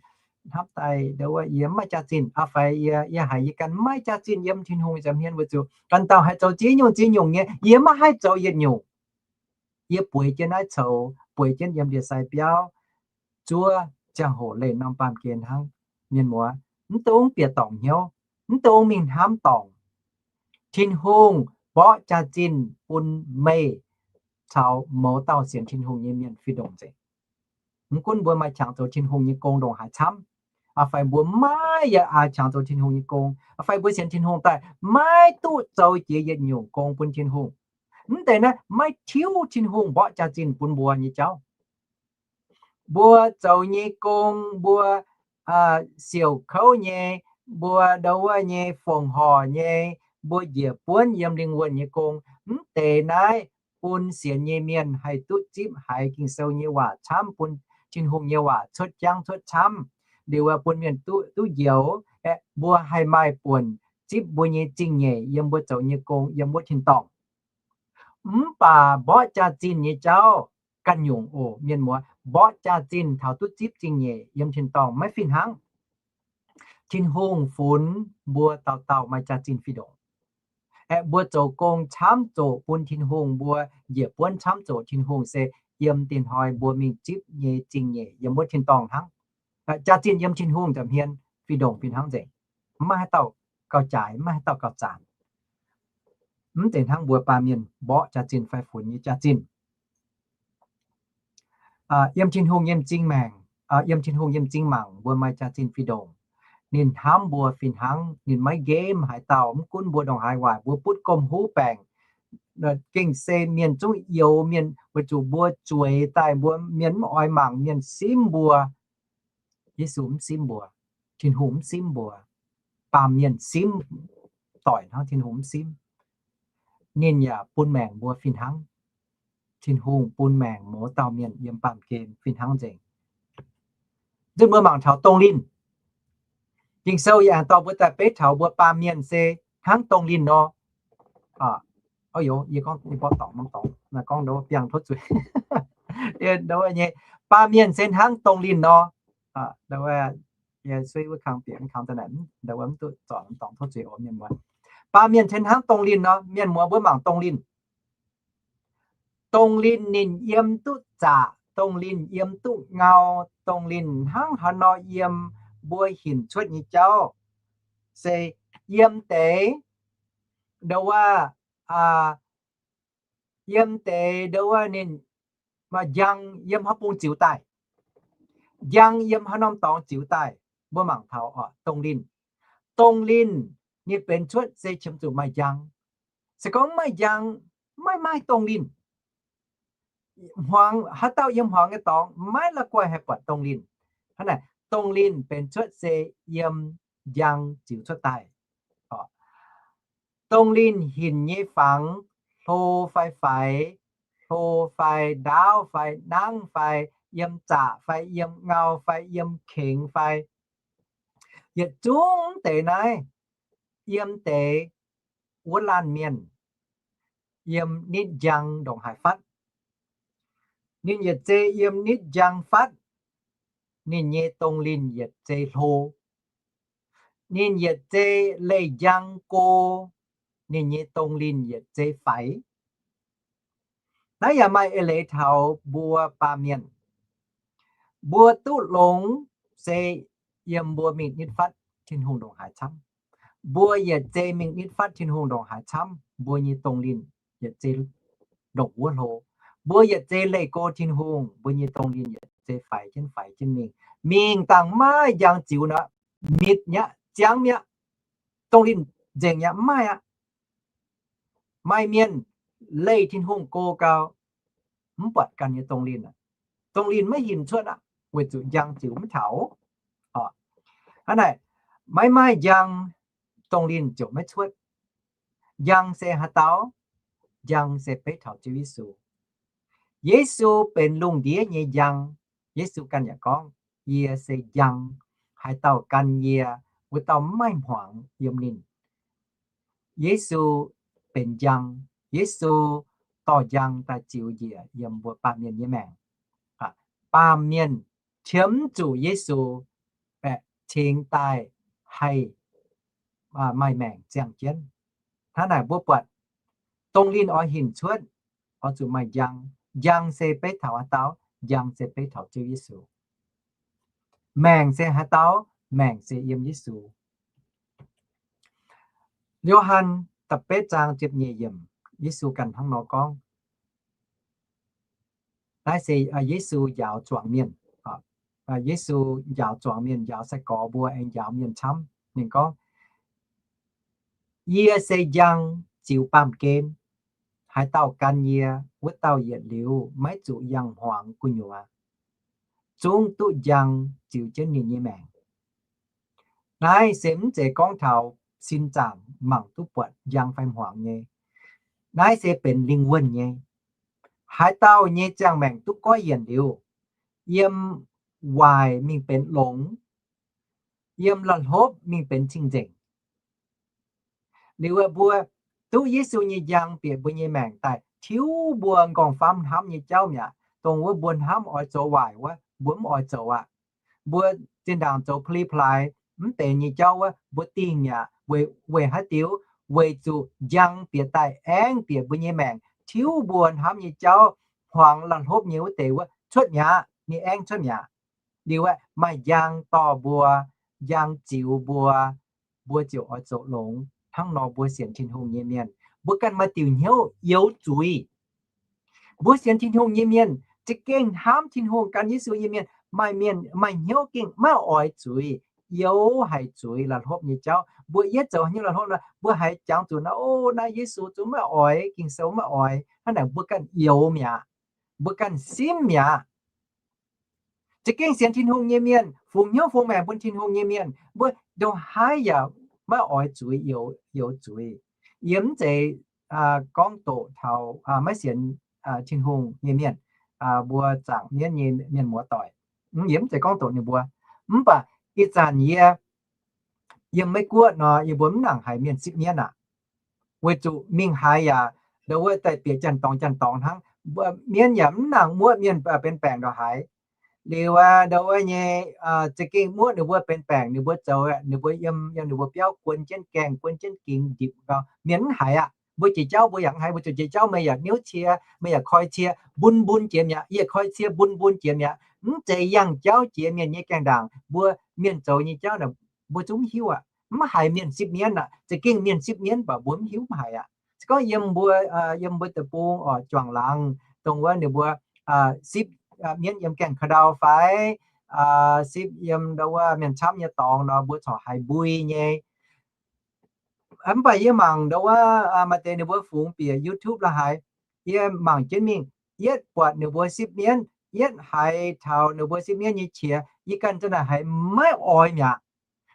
hnamv daaih, ndo wuov yie mv maaih jaax-zinh, aa, fai yie, yie haiz yie ganh mv maaih jaax-zinh yiem Tin-Hungh nza'hmien weic zuqc ganh dauh haih zoux ziex nyungc ziex nyungc nyei, yie maiv haih zoux yietc nyungc. Yie bueix jienv naaiv coux, bueix jienv yiem ndie-sai biauv, zuov ziangh hoc leih norm baamh gen hnangv. Mienh muoz, mv dungx bieqc dorngc hnyouv, mv dungx mingh hnamv dorngc. Tin-Hungh mborqv jaax-zinh bun meih caux mouz dauh sienx Tin-Hungh nyei mienh fih ndongc nzengc. Mv gunv mbuo maaih qangx zoux Tin-Hungh nyei gong ndongc haaix camv, aa, fai mbuo maiv yaac aa qangx zoux Tin-Hungh nyei gong, aa, fai mbuo sienx Tin-Hungh daaih maiv duqv zoux jiex yietc nyungc gong bun Tin-Hungh, mv deix naaiv maiv tiuv Tin-Hungh mborqv jaax-zinh bun mbuo nyei jauv. Mbuo zoux nyei gong, mbuo siouc kouv nyei, mbuo ndau wuov nyei fongc horc nyei, mbuo njiec buonv yiem lingh wuonh nyei gong, mv deix naaiv bun sienx nyei mienh haih duqv zipv haiz Ging-Sou nyei waac camv, bun Tin-Hungh nyei waac cuotv jangv cuotv camv, liuz bun mienh duqv, duqv njoux, aeqv, mbuo haih maaih buonc zipv mbuo nyei zingh nyeic yiem mbuo zoux nyei gong, yiem wuov tin-dorngh. Mv baac mborqv jaax-zinh nyei jauv ganh nyungc oc, mienh muoz. Mborqv jaax-zinh taux duqv zipv zingh nyeic yiem tin-dorngh maiv fih hnangv. Tin-Hungh funx mbuo dauh dauh maaih jaax-zinh fih ndongc. Aeqv, mbuo zoux gong camv zoqc bun Tin-Hungh, mbuo njiec buonv camv zoqc Tin-Hungh se yiem dinh hnoi mbuo mingh zipv nyei zingh nyeic yiem wuov tin-dorngh hnangv. Jaax-zinh yiem Tin-Hungh nza'hmien fih ndongc fih hnangv nzengc. Maiv maaih haaix dauh gauh jaaix, maiv maaih haaix dauh gauh zaanc. Mv zeiz hnangv mbuo baamh mienh mborqv jaax-zinh fai funx nyei jaax-zinh. Yiem Tin-Hungh nyei m'zing maengc, yiem Tin-Hungh nyei m'zing mangc mbuo maaih jaax-zinh fih ndongc. Ninh hnamv mbuo fih hnangv, ninh maiv nqemh haaix dauh. Mv gunv mbuo ndongc haaix waaic, mbuo butv gomh huv baengc, gengh se mienh zungv youx mienh weic zuqc mbuo zueiz daaih, mbuo mienh mv oix mangc, mienh simv mbuo. Yesu mv simv mbuo. Tin-Hungh mv simv mbuo. Baamh mienh simv doic hnangv, Tin-Hungh mv simv. Ninh yaac bun maengc mbuo fih hnangv. Tin-Hungh bun maengc mouz dauh mienh yiem baamh gen fih hnangv nzengc. Nzunc mbuo mangc taux dongh linh. Ging-Sou yaac aengx dorh mbuo daaih beiv taux mbuo baamh mienh se hnangv dongh linh nor. Yie gorngv, yie mborqv dorngc, mborqv dorngc, naaiv gorngv ndau biangh tov zuiz. Ndau nyei, baamh mienh se hnangv dongh linh nor. Ndau, yie suiv wuov kang bieqc kang da'naaic, ndau wuov mv duqv zornc dorngc tov zuiz oc mienh muoz. Baamh mienh se hnangv dongh linh nor, mienh muoz mbuo mangc dongh linh. Dongh linh ninh yiem duqv zaqc, dongh linh yiem duqv ngau, dongh linh hnangv haaix nor yiem mbuo hinc cuotv nyei jauv, se yiem deix ndau wuov, yiem deix ndau wuov ninh maaih njang yiem haaix bung ziux daaih, njang yiem haaix norm dorngx ziux daaih. Mbuo mangc taux oc, dongh linh. Dongh linh ninh benx cuotv se qiemx zuqc maaih njang. Se gorngv mv maaih njang, maiv maaih dongh linh. Hmuangx, haaix dauh yiem hmuangx nyei dorngx maiv la'guaih haih buatc dongh linh. Hnangv naaic, dongh linh benx cuotv se yiem njang ziux cuotv daaih. Dongh linh hinc nyei fangx, hlo fai faix, hlo fai ndaauv fai nangv fai yiem zaqc fai yiem ngau fai yiem kengx fai, yietc zungv deix naaiv yiem deix wuov laanh mienh yiem nitv njang ndongc haaix fatv. Ninh yietc zei yiem nitv njang fatv, ninh nyei dongh linh yietc zei hlo. Ninh yietc zei leih njang go, ninh nyei dongh linh yietc zei faix. Naaiv yaac maaih eix leiz taux mbuo baamh mienh. Mbuo duqv longx se yiem mbuo mingh nitv fatv Tin-Hungh ndongc haaix camv. Mbuo yietc zei mingh nitv fatv Tin-Hungh ndongc haaix camv, mbuo nyei dongh linh yietc zei ndongc wuov hlo. Mbuo yietc zei leih go Tin-Hungh, mbuo nyei dongh linh yietc zei faix jienv faix jienv mingh. Mingh dangh maiv njang ziux nor, mitc mi'aqv, ziangv mi'aqv. Dongh linh nzengc yaac mv maaih aqv. Maaih mienh leih Tin-Hungh go gau, mv buatc ganh nyei dongh linh aqv. Dongh linh maiv hinc cuotv aqv, weic zuqc njang ziux mv taux. Hnangv naaic, maiv maaih njang, dongh linh ziouc maiv cuotv. Njang se haaix dauh? Njang se beiv taux Ziouv Yesu. Yesu benx lungh ndiev nyei njang. Yesu ganh yaac gorngv, yie se njang. Haaix dauh gan yie, wuov dauh maiv maaih hmuangx yiem ninh. Yesu benx njang. Yesu dorh njang daaih ziux njiec yiem mbuo baamh mienh nyei maengc. Baamh mienh qiemx zuqc Yesu baeqc cingx daaih haih maaih maengc ziangh jienv. Hnangv naaic mbuo buatc dongh linh oix hinc cuotv, oix zuqc maaih njang. Njang se beiv taux haaix dauh? Njang se beiv taux Ziouv Yesu. Maengc se haaix dauh? Maengc se yiem Yesu. Yo^han da'betv zaang ziepc nyeic yiemc, Yesu ganh hnangv nor gorngv. Naaiv se Yesu njaaux zuangx mienh. Yesu njaaux zuangx mienh, njaaux sai-gorx mbuo aengx njaaux mienh camv. Ninh gorngv, yie se njang ziux baamh gen. Haaix dauh gan yie, wuov dauh yietc liuz maiv zuqc yangh hmuangx gu'nyuoz, zungv duqv njang ziux jienv ninh nyei maengc. Naaiv se mv zeiz gorngv taux sin zaangc mangc duqv buatc njang fai hmuangx nyei. Naaiv se benx lingh wuonh nyei. Haaix dauh nyei ziangh maengc duqv goiv yienc liuz, yiem waaic mingh benx longx, yiem la'hlopv mingh benx cing-nzengc. Liuz mbuo duqv Yesu nyei njang bieqc mbuo nyei maengc daaih tiuv mbuo m'nqorngv-famv hnamv nyei jauv mi'aqv. Dongh wuov mbuo hnamv oix zoux waaic wuov, mbuo mv oix zoux aqv. Mbuo zinh ndaangc zoux pa'li pa'laaix mv benx nyei jauv wuov, mbuo dingh mi'aqv. Weic, weic haaix diuc? Weic zuqc njang bieqc daaih aengv bieqc mbuo nyei maengc, tiuv mbuo hnamv nyei jauv, hmuangx la'hlopv nyei wuov deix wuov cuotv mi'aqv, ninh aengv cuotv mi'aqv. Liuz aeqv, maaih njang dorh mbuo, njang ziux mbuo, mbuo ziouc oix zoux longx. Hnangv nor mbuo sienx Tin-Hungh nyei mienh, mbuo ganh maaih diuc hnyouv youx zuiz. Mbuo sienx Tin-Hungh nyei mienh, za'gengh hnamv Tin-Hungh gan Yesu nyei mienh, maaih mienh maaih hnyouv gengh maiv oix zuiz, youx haic zuiz la'hlopv nyei jauv. Mbuo yietv zoux haaix nyungc la'hlopv nor, mbuo haiz jangx zuqc nor, o, naaiv Yesu zungv maiv oix, Ging-Sou maiv oix. Hnangv naaic mbuo ganh youx mi'aqv, mbuo ganh simv mi'aqv. Za'gengh sienx Tin-Hungh nyei mienh, fungx hnyouv fungx maengc bun Tin-Hungh nyei mienh, mbuo ndongc haaix yaac maiv oix zuiz, youx zuiz. Yie mv zeiz gorngv doqc taux maiv sienx Tin-Hungh nyei mienh, mbuo zaangc mienv nyei mienh muoz-doic. Yie mv zeiz gorngv doqc ninh mbuo. Mv baac ih zanc yie, yiem Meiv Guoqv nor, yie mbuo mv nangc haiz mienh sipv mienv aqv. Weic zuqc mingh haaix yaac ndau wuov daaih bieqc janx-dorngx janx-dorngx hnangv. Mienv yaac mv nangc muoqv mienh benx baengc ndongc haaix. Liuz ndau wuov nyei za'gengh muoqv ninh mbuo benx baengc, ninh mbuo zoux, ninh mbuo yiem, yiem ninh mbuo biauv guon jienv gaengh, guon jienv gingx ndipc gau, mienh mv haiz aqv. Mbuo jiex jauv mbuo yaac mv haiz, mbuo zuqc jiex jauv meih yaac hnyouv cie, meih yaac koi cie, mbun mbun jiex mi'aqv, yie koi cie mbun mbun jiex mi'aqv. Mv zeiz yangh jauv jiex mienh nyei gaengh ndaangc, mbuo mienh zoux nyei jauv naaic mbuo zungv mv hiuv aqv. Mv haiz mienh sipv mienv aqv. Za'gengh mienh sipv mienv baac mbuo mv hiuv mv haiz aqv. Se gorngv yiem mbuo, yiem mbuo deic-bung oc, juangc laangz dongh wuov ninh mbuo sipv mienv yiem gaengh ka'ndau fai sipv yiem ndau wuov mienh camv nyei dorngx nor, mbuo corc haiz mbui nyei. Mv baac yie mangc ndau wuov maaih deix ninh mbuo fungx bieqc YouTube la'haaix, yie mangc jienv mingh, yietv buatc ninh mbuo sipv mienv, yietv haiz taux ninh mbuo sipv mienv nyei qiex, yie ganh za'naaic haiz maiv oix mi'aqv.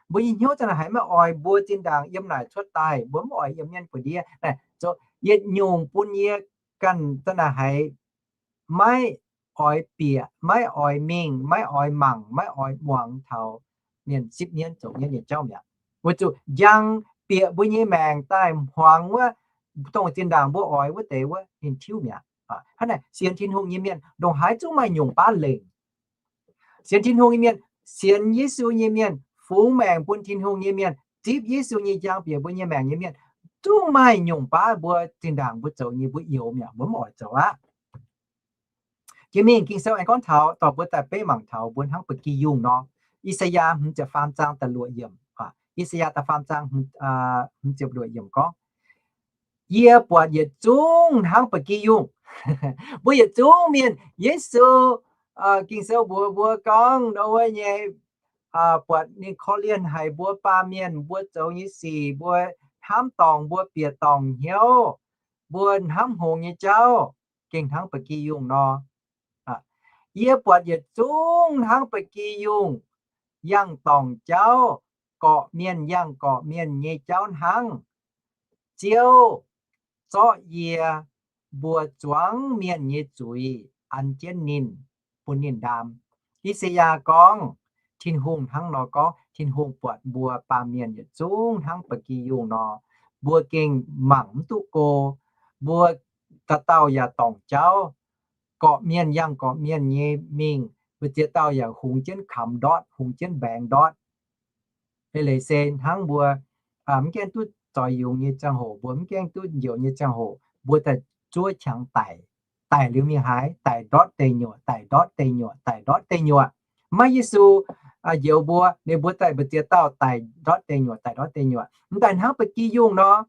Mbuo nyei hnyouv za'naaic haiz maiv oix, mbuo zinh ndaangc yiem naaic cuotv daaih, mbuo mv oix yiem mienv buoz-ndiev. Naaiv zoux yietc nyungc bun yie ganh za'naaic haiz maiv oix bieqc, maiv oix mingh, maiv oix mangc, maiv oix muangx taux mienh sipv mienv zoux mienv nyei jauv mi'aqv. Weic zuqc njang bieqc mbuo nyei maengc daaih hmuangx wuov, dongh zinh ndaangc mbuo oix wuov deix wuov ninh tiuv mi'aqv. Hnangv naaic sienx Tin-Hungh nyei mienh ndongc haaix zungv maaih nyungc baav lengc. Sienx Tin-Hungh nyei mienh, sienx Yesu nyei mienh, fungx maengc bun Tin-Hungh nyei mienh, zipv Yesu nyei njang bieqc mbuo nyei maengc nyei mienh, zungv maaih nyungc baav mbuo zinh ndaangc mbuo zoux nyei mbuo youx mi'aqv, mbuo mv oix zoux aqv. Jiex mingh Ging-Sou aengx gorngv taux, dorh mbuo daaih beiv mangc taux mbuo hnangv ba'gi yungh nor. I^saa^yaa hmz ziepc faam zaang da'luoqc yiemc, I^saa^yaa da'faam zaang hmz ziepc luoqc yiemc gorngv, yie buatc yietc zungv hnangv ba'gi yungh. Mbuo yietc zungv mienh, Yesu, Ging-Sou mbuox mbuo gorngv nor wuov nyei, buatc ninh korv-lienh haic mbuo baamh mienh, mbuo zoux nyei sic, mbuo hnamv dorngc, mbuo bieqc dorngc hnyouv, mbuo hnamv hngongx nyei jauv, gengh hnangv ba'gi yungh nor. Yie buatc yietc zungv hnangv ba'gi yungh, yangh dorngc jauv, gorqv-mienh yangh gorqv-mienh nyei jauv hnangv. Ziouv zorqv yie mbuo zuangx mienh nyei zuiz an jienv ninh, bun ninh ndaam. I^saa^yaa gorngv, Tin-Hungh hnangv nor gorngv, Tin-Hungh buatc mbuo baamh mienh yietc zungv hnangv ba'gi yungh nor, mbuo gengh mangc mv duqv go, mbuo dauh dauh yaac dorngc jauv, gorqv-mienh yangh gorqv-mienh nyei mingh, mbu'ziex dauh yaac hungx jienv kamx ndortv, hungx jienv mbaengx ndortv. Eix leiz se hnangv mbuo mv gaengh duqv zoix yungz nyei ziangh hoc, mbuo mv gaengh duqv njoux nyei ziangh hoc, mbuo daaih zuov qangx daic. Daic liuz mingh haaix? Daic ndortv deic nyuoqc, daic ndortv deic nyuoqc, daic ndortv deic nyuoqc. Maiv Yesu njoux mbuo, ninh mbuo daaih mbu'ziex dauh daic ndortv deic nyuoqc, daic ndortv deic nyuoqc. M'daaih hnangv ba'gi yungh nor,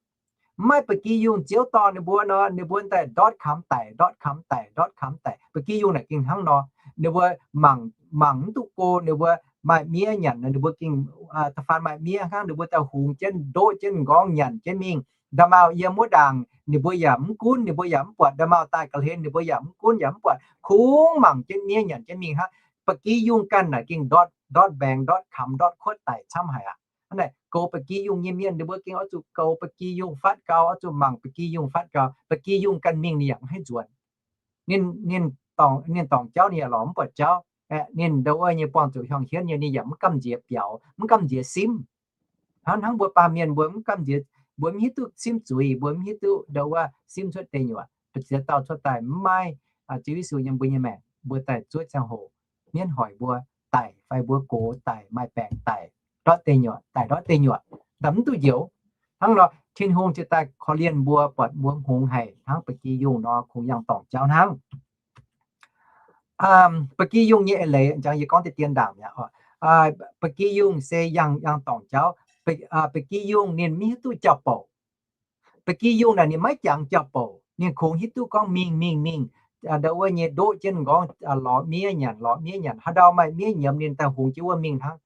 maiv ba'gi yungh Ziouv dorh ninh mbuo nor, ninh mbuo daaih ndortv kamx daic, ndortv kamx daic, ndortv kamx daic. Ba'gi yungh naaic gengh hnangv nor, ninh mbuo mangc, mangc mv duqv go, ninh mbuo maaih miev nyanc, ninh mbuo gengh da'faanh maaih miev hnangv, ninh mbuo daaih hungx jienv, ndoqv jienv m'nqorngv nyanc jienv mingh. Nda'maauh yiem wuov ndaangc ninh mbuo yaac mv gunv, ninh mbuo yaac mv buatc. Nda'maauh daaih ga'hlen ninh mbuo yaac mv gunv yaac mv buatc, kungx mangc jienv miev nyanc jienv mingh hnangv. Ba'gi yungh ganh naaic gengh ndortv, ndortv mbaengx, ndortv kamx, ndortv kuotv daic camv haic aqv. Hnangv naaic goux ba'gi yungh nyei mienh ninh mbuo gengh oix zuqc goux ba'gi yungh fatv gau, oix zuqc mangc ba'gi yungh fatv gau. Ba'gi yungh ganh mingh ninh yaac mv haih nzuonx. Ninh, ninh dorngc jauv ninh yaac lorz mv buatc jauv. Aeqv, ninh ndau wuov nyei buangh zuqc hiuang hienv nyei ninh yaac mv gamh nziex biaux, mv gamh nziex simv. Hnangv, hnangv mbuo baamh mienh mbuo mv gamh nziex, mbuo mv hiuv duqv simv zuiz, mbuo mv hiuv duqv ndau wuov simv cuotv deic nyuoqc. Ziex dauh cuotv daaih mv maaih Ziouv Yesu yiem mbuo nyei maengc, mbuo daaih zuov ziangh hoc mienv hoic mbuo daic fai mbuo gox daic, maaih baengc daic, ndortv deic nyuoqc, daic ndortv deic nyuoqc, daaih mv duqv njoux. Hnangv nor Tin-Hungh ziouc daaih korv-lienh mbuo, buatc mbuo hngongx haic hnangv ba'gi yungh nor, kungx yangh dorngc jauv hnangv. Ba'gi yungh nyei eix leiz, jangx yie gorngv deix dien ndaangc mi'aqv. Ba'gi yungh se yangh, yangh dorngc jauv. Ba'gi yungh ninh mv hiuv duqv jauv-bouc. Ba'gi yungh naaic ninh maiv jangx jauv-bouc, ninh kungx hiuv duqv gorngv mingh mingh mingh, ndau wuov nyei ndoqv jienv m'nqorngv, lorz miev nyanc, lorz miev nyanc, haaix ndau maaih miev nyiemz ninh daaih hungx jienv wuov mingh hnangv.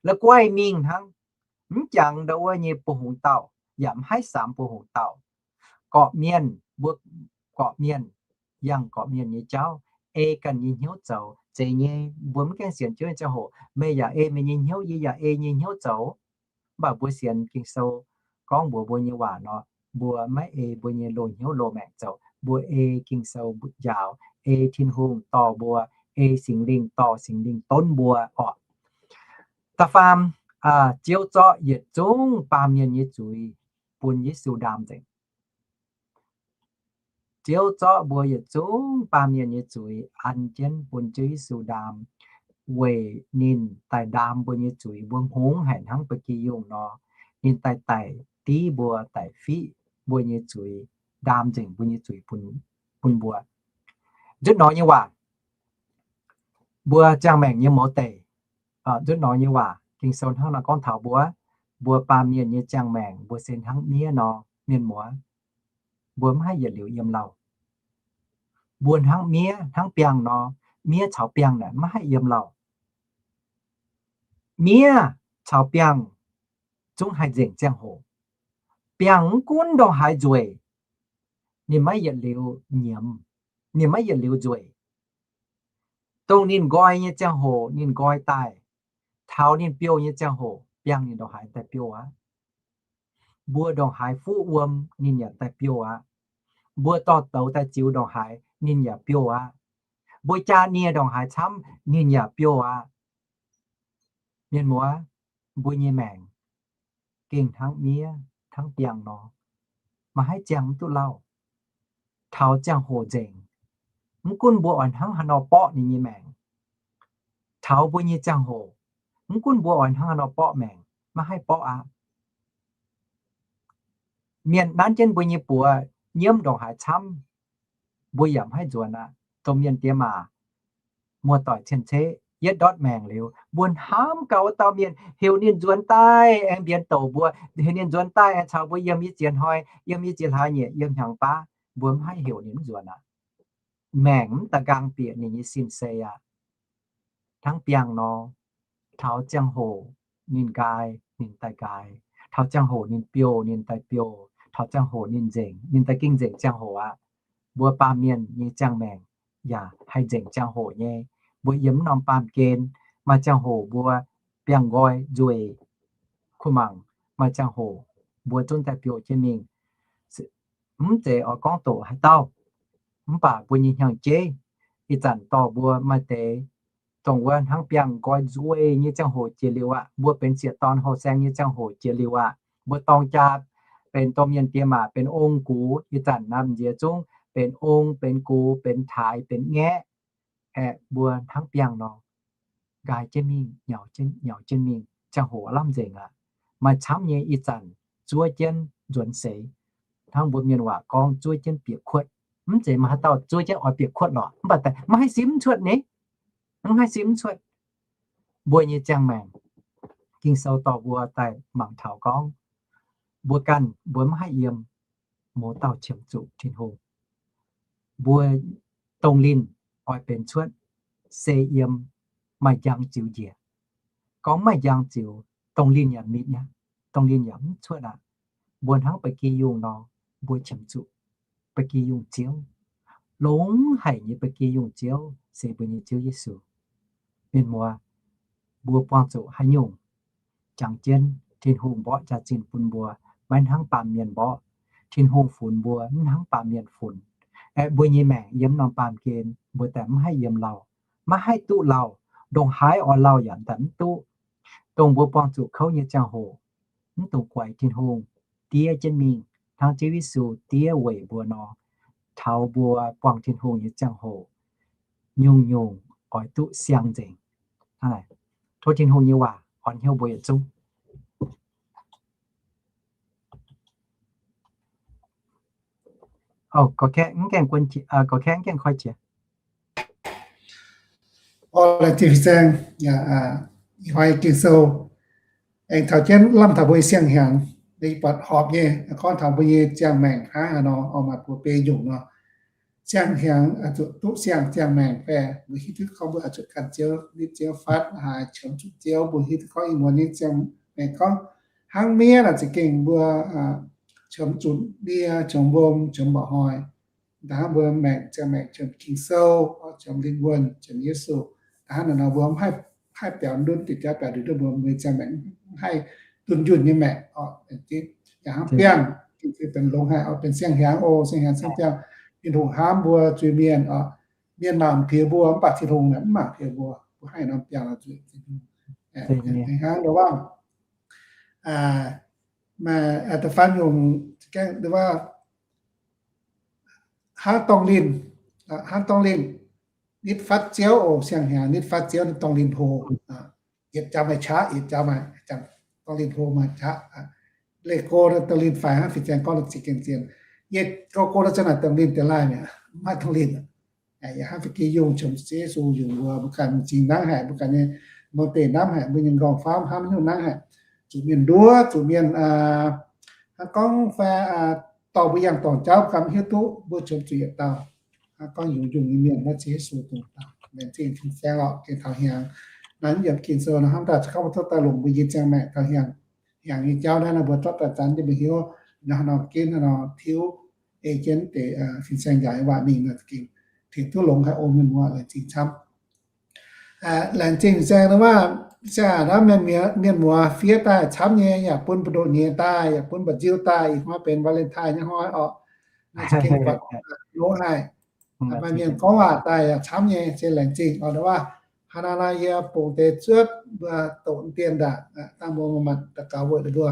La'guaih mingh hnangv, mv jangx ndau wuov nyei buo hungx dauh, yaac mv haih samx buo hungx dauh. Gorqv-mienh, mbuo gorqv-mienh, yangh gorqv-mienh nyei jauv, ei ganh nyei hnyouv zoux. Zeiz nyei, mbuo mv gaengh sienx Ziouv nyei ziangh hoc, meih yaac ei meih nyei hnyouv, yie yaac ei nyei hnyouv zoux. Mv baac mbuo sienx Ging-Sou gorngv mbuox mbuo nyei waac nor, mbuo maiv ei mbuo nyei loz-hnyouv loz-maengc zoux. Mbuo ei Ging-Sou njaaux, ei Tin-Hungh dorh mbuo, ei Singx Lingh dorh Singx Lingh donv mbuo orqc. Da'faam, Ziouv zorqv yietc zungv baamh mienh nyei zuiz bun Yesu ndaam nzengc. Ziouv zorqv mbuo yietc zungv baamh mienh nyei zuiz an jienv bun Ziouv Yesu ndaam, weic ninh daaih ndaam mbuo nyei zuiz. Mbuo hngongx haic hnangv ba'gi yungh nor, ninh daaih daic div mbuo, daic fiqv mbuo nyei zuiz, ndaam nzengc mbuo nyei zuiz bun, bun mbuo. Nzutv nor nyei waac, mbuo ziangh maengc nyei mouz deic, nzutv nor nyei waac Ging-Sou hnangv nor gorngv taux mbuo, mbuo baamh mienh nyei ziangh maengc mbuo se hnangv miev nor, mienh muoz, mbuo mv haih yietc liuz yiem lauh. Mbuo hnangv miev hnangv biangh nor, miev caux biangh naaic mv haih yiem lauh. Miev caux biangh zungv haih nzengc ziangh hoc. Biangh mv gunv ndongc haaix nzueic, ninh maiv yietc liuz nyiemz, ninh maiv yietc liuz nzueic. Dongh ninh nqoi nyei ziangh hoc ninh nqoi daaih, taux ninh biouh nyei ziangh hoc biangh ninh ndongc haaix daaih biouh aqv. Mbuo ndongc haaix fuqv wuom ninh yaac daaih biouh aqv. Mbuo dorh douz daaih ziux ndongc haaix ninh yaac biouh aqv. Mbuo jaa nie ndongc haaix camv ninh yaac biouh aqv. Mienh muoz, mbuo nyei maengc gengh hnangv miev hnangv biangh nor, maiv haih ziangh mv duqv lauh. Taux ziangh hoc nzengc, mv gunv mbuo oix hnangv haaix nor borqv ninh nyei maengc, taux mbuo nyei ziangh hoc, mv gunv mbuo oix hnangv haaix nor borqv maengc, maiv haih borqv aqv. Mienh nanv jienv mbuo nyei buoz nyiemv ndongc haaix camv, mbuo yaac maiv haih nzuonx aqv. Domh mienh diex maac muoz-doic cien-ceqv, yietv ndortv maengc liuz, mbuo hnamv gaax wuov dauh mienh, heuc ninh nzuonx daaih aengx mbienx douc mbuo, heuc ninh nzuonx daaih aengx caux mbuo yiem i ziex hnoi, yiem i ziex hlaax nyieqc, yiem hnyangx baav, mbuo mv haih heuc ninh mv nzuonx aqv. Maengc mv da'nqaang bieqc ninh nyei sin-sei aqv. Hnangv biangh nor, taux ziangh hoc ninh nqaai, ninh daaih nqaai. Taux ziangh hoc ninh biouh, ninh daaih biouh. Taux ziangh hoc ninh nzengc, ninh daaih gengh nzengc ziangh hoc aqv. Mbuo baamh mienh nyei ziangh maengc yaac haih nzengc ziangh hoc nyei. Mbuo yiem mv norm baamh gen, maaih ziangh hoc mbuo biangh nqoi nzueic kuh mangc, maaih ziangh hoc mbuo zungv daaih biouh jienv mingh. Mv zeiz oix gorngv doqc haaix dauh, mv baac mbuo nyei hnyangx-jeiv ih zanc dorh mbuo maaih deix dongh wuov hnangv biangh nqoi nzueic nyei ziangh hoc jiex liuz aqv. Mbuo benx sieqv dorn hoh saeng nyei ziangh hoc jiex liuz aqv. Mbuo dorng jaa benx domh mienh diex maac, benx ong gux, ih zanc naaiv nziex zungv benx ong, benx gux, benx taaix, benx ngaeqv. Aeqv, mbuo hnangv biangh nor, nqaai jienv mingh, nyaux jienv, nyaux jienv mingh, ziangh hoc lamh nzengc aqv. Maaih camv nyei ih zanc zuov jienv nzuonx seix. Hnangv mbuo mienh waac gorngv zuov jienv bieqc kuotv. Mv zeiz maaih haaix dauh zuov jienv oix bieqc kuotv lorqc, mv baac maiv haih simv cuotv ni. Mv haih simv cuotv. Mbuo nyei ziangh maengc, Ging-Sou dorh mbuo daaih mangc taux gorngv, mbuo ganh mbuo mv haih yiem, mouz dauh qiemx zuqc Tin-Hungh. Mbuo dongh linh oix benx cuotv se yiem maaih njang ziux njiec. Gorngv maaih njang ziux, dongh linh yaac mitc nyei, dongh linh yaac mv cuotv aqv. Mbuo hnangv ba'gi yungh nor, mbuo qiemx zuqc ba'gi yungh Ziouv. Longx haic nyei ba'gi yungh Ziouv se mbuo nyei Ziouv Yesu. Mienh muoz, mbuo buangh zuqc haaix nyungc, jangx jienv, Tin-Hungh mborqv jaax-zinh bun mbuo, maiv hnangv baamh mienh mborqv. Tin-Hungh funx mbuo, mv hnangv baamh mienh funx. Aeqv, mbuo nyei maengc yiem norm baamh gen, mbuo daaih mv haih yiem lauh, maiv haih duqv lauh, ndongc haaix oix lauh yaac daaih mv duqv. Dongh mbuo buangh zuqc kouv nyei ziangh hoc, mv dungx guaix Tin-Hungh, diev jienv mingh, hnangv Ziouv Yesu diev weic mbuo nor, taux mbuo buangh Tin-Hungh nyei ziangh hoc, nyungc-nyungc oix duqv siang nzengc. Hnangv naaic, tov Tin-Hungh nyei waac orn hnyouv mbuo yietc zungv. Gorx-kaeqv mv gaengh koi qiex. Laengz zingh fin-saeng, ih hnoi Ging-Sou aengx taux jienv lamh taux mbuo nyei siang-hnyangx, buatc horpc nyei, gorngv taux mbuo nyei ziangh maengc hnangv haaix nor, oix maaih buoz-beiv nyungc nor. Siang-hnyangx zuqc duqv siang, ziangh maengc fai mbuo hiuv duqv gorngv mbuo oix zuqc gan Ziouv, nitv Ziouv, fatv haaix, qiemx zuqc Ziouv. Mbuo hiuv duqv gorngv ih muonz nyei ziangh maengc gorngv hnangv miev naaic za'gengh mbuo qiemx zuqc ndie, qiemx mbong, qiemx mba'hnoi. Da'hnangv mbuo maengc, ziangh maengc qiemx Ging-Sou, qiemx lingh wuonh, qiemx Yesu. Da'hnangv naaic nor mbuo mv haih biaux ndutv, diuc jaav biaux ndutv, mbuo mbuo ziangh maengc mv haih dunh yunh nyei maengc oc. Yaac hnangv biangh, Ging-Sou benx longx haic oc, benx siang-hnyangx oc, siang-hnyangx siang-biangh. Tin-Hungh hnamv mbuo zuiz-mienh oc. Mienh mangc piex mbuo mv baac Tin-Hungh mv mangc piex mbuo. Mbuo haih norm biangh lorz zuiz. Hnangv nor waac, maaih da'faam nyungc, hnangv dorngh linh, hnangv dorngh linh, nitv fatv Ziouv oc, siang-hnyangx nitv fatv Ziouv, dorngh linh hlo. Yietc jaax maaih qaqv, yietc jaax maaih, dorngh linh hlo maaih qaqv. Leih go dorngh linh faix hnangv fin-saeng gorngv za'gengh zien. Yietc go go dorngh za'naaic dorngh linh deix laih mi'aqv, mv maaih dorngh linh. Yaac hnangv fai gih yungh qiemx Yesu yungh mbuo, mbuo ganh m'zing nangv haic, mbuo ganh nyei mbuo deix nangv haic, mbuo nyei nqorngv-famv hnamv nyungc nangv haic, zuqc mienh nduov, zuqc mienh hnangv gorngv fai dorh mbuo yangh dorngc jauv, ganh mv hiuv duqv, mbuo qiemx zuqc yietc dauh hnangv gorngv yungz yungh nyei mienh naaiv Ziouv Yesu dongh dauh. Laengz zingh fin-saeng lorqc, gengh taux hnyangx. Naaiv yiem Ging-Sou nor hnamv daaih gorngv mbuo tov daaih longc mbuo nyei ziangh maengc taux hnyangx. Hnyangx nyei jauv naaiv nor mbuo zorqv daaih zanc jienv mbuo hiuv, nor nor ginv nor tiuv, ei jienv deix fin-saeng njaaux nyei waac mingh nor za'gengh tengx duqv longx haic. O mienh muoz, laengz zingh camv. Laengz zingh fin-saeng nor, mv baac mienh muoz fiev daaih camv nyei, yaac bun buoz-ndoqv nyei daaih, yaac bun mba'nziu daaih. Ih hnoi benx Valentine nyei hnoi oc. Naaiv za'gengh buatc loz haic. Maaih mienh gorngv waac daaih yaac camv nyei, se laengz zingh oc. Nor waac, hnangv naaiv nor yie bungx deix zuotv mbuo doqc dien ndaangc, dangh mbuo manc-manc daux gaux weic ninh mbuo.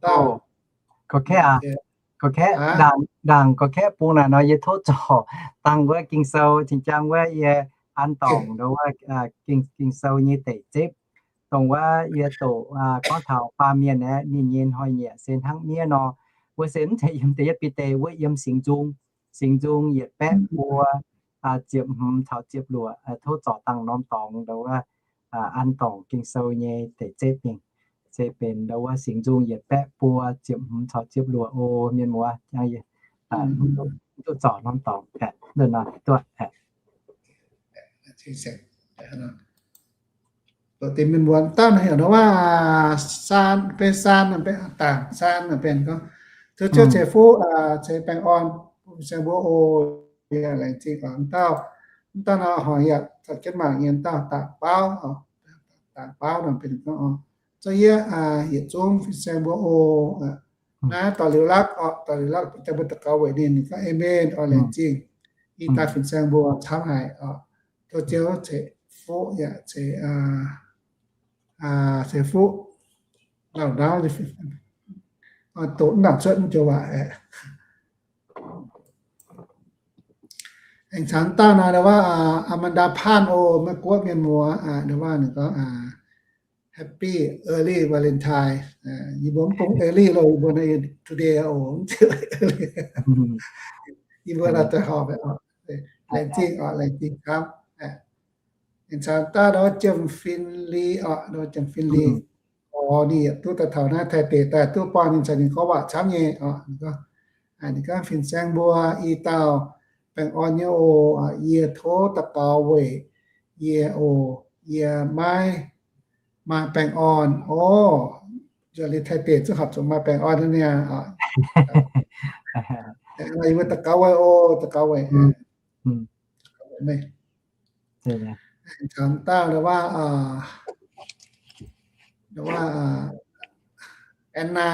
Dauh, gorx-kaeqv aac, gorx-kaeqv, ndaangc, ndaangc gorx-kaeqv bung naaic nor yie tov zorc dangh wuov Ging-Sou, cing-jang wuov yie an dorngc nduov wuov Ging-Sou nyei deic zipv, dongh wuov yie doqc gorngv taux baamh mienh aeqv, ninh nyei hnoi-nyieqc se hnangv miev nor. Wuov se mv zeiz yiem da'yietv Bide, wuov yiem Singx Nzung, Singx Nzung yietc baeqv buo ziepc hmz caux ziepc luoqc. Tov zorc dangh norm dorngx nduov wuov an dorngc Ging-Sou nyei deic zipv mingh. Se benx nduov wuov Singx Nzung yietc baeqv buo ziepc hmz caux ziepc luoqc. O mienh muoz, mv duqv zorc norm dorngx, duqv. Dongh mienh muoz dauh naaiv heuc nduov waac, saan, benx saan, benx dangc saan, benx gorngv, tov Ziouv ceix fuqv, ceix baengh orn, fin-saeng mbuo oc. Yaac laengz zingh gorngv dauh, mv dauh nor horngc yaac zorqv jienv mangc nyei dauh dangc baauv, dangc baauv nor benx gorngv, zorqv yie yietc zungv fin-saeng mbuo oc. Naaiv dorh liuz lakv oc, dorh liuz lakv, dangh mbuo daux gaux weic ninh, ninh gorngv, Aamen, oix laengz zingh. Ih daaih fin-saeng mbuo camv haic oc. Tov Ziouv ceix fuqv yaac ceix, ceix fuqv lauh ndaauv, doqc mv nangc cuotv mv joux waac aeqv. Aengx caux dauh nor, nduov waac, Amanda Pan oc, Meiv Guoqv mienh muoz, nduov waac ninh gorngv, Happy early Valentine. Yie mbuo mv bung early loh, yie mbuo naaiv today oc, mv zeiz early. Yie mbuo naaiv daaih horpc, laengz zingh oc, laengz zingh camv. Aengx caux dauh nduov Jiem Fin Li oc, nduov Jiem Fin Li. Oc, ninh yietc duqv daaih taux naaiv Taiv deic daaih duqv buangh ninh caux ninh gorngv waac camv nyei oc. Ninh gorngv, ninh gorngv, Fin-saeng mbuo, ih dauh baengh orn nyei oc. Yie tov daux gaux weic yie oc. Yie maiv maaih baengh orn oc. Nzuonx liuz Taiv deic zungv horpc zuqc maaih baengh orn hnangv niaa. Yie mbuo daux gaux weic oc, daux gaux weic. Caux dauh nduov waac, Anna,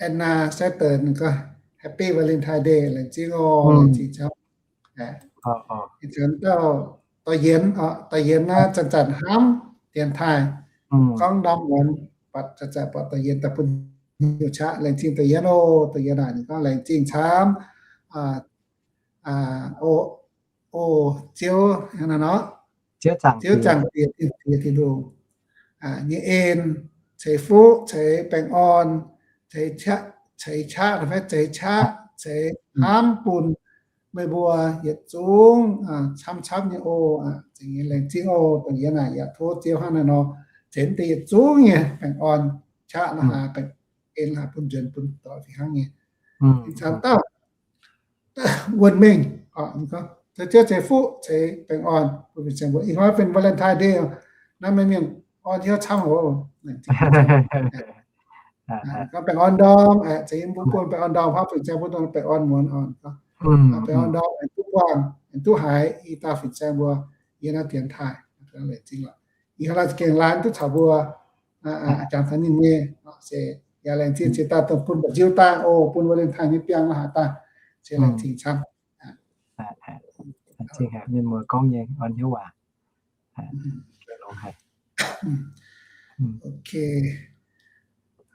Anna Saturn gorngv, Happy Valentine Day, laengz zingh oc, laengz zingh camv. Ih zanc dauh dorh yienx, dorh yienx naaiv zanc-zanc hnamv dienx taaih, gorngv ndorm muonz, buatc zanc-zanc buatc dorh yienx daaih bun hnyouv qaqv, laengz zingh dorh yienx oc. Dorh yienx naaic ninh gorngv laengz zingh camv, o, Ziouv, nor, Ziouv Zaangc Diex, Tin-Hungh nyei en, ceix fuqv, ceix baengh orn, ceix qaqv, ceix qaqv, ceix hnamv bun meih mbuo yietc zungv camv-camv nyei oc. Laengz zingh oc, dongh yie naaic yaac tov Ziouv hnangv naaiv nor, ceix deix yietc zungv nyei baengh orn qaqv la'haaix, baengh en la'haaix bun nzuonx bun doic fih hnangv nyei. Ih zanc dauh wuonh mengh, ceix Ziouv ceix fuqv ceix baengh orn bun fin-saeng mbuo. Ih hnoi benx Valentine Day, naaiv maiv mienh orn hnyouv camv oc. Gorngv baengh orn ndorm, ceix yie mbuo buonc baengh orn ndorm, hnangv fin-saeng mbuo baengh orn muonz orn, baengh orn ndorm aengx duqv buangh aengx duqv haiz i dauh fin-saeng mbuo yiem naaiv dienx taaih. Laengz zingh lorqc. Ih hnoi laaix gengh laanh duqv caux mbuo jangx taux ninh nyei, se yaac laengz zingh ziex dauh dongh bun mba'nziu daaih oc, bun Valentine nyei biangh la'haaix daaih, se laengz zingh camv. Mienh muoz gorngv nyei orn hnyouv waac.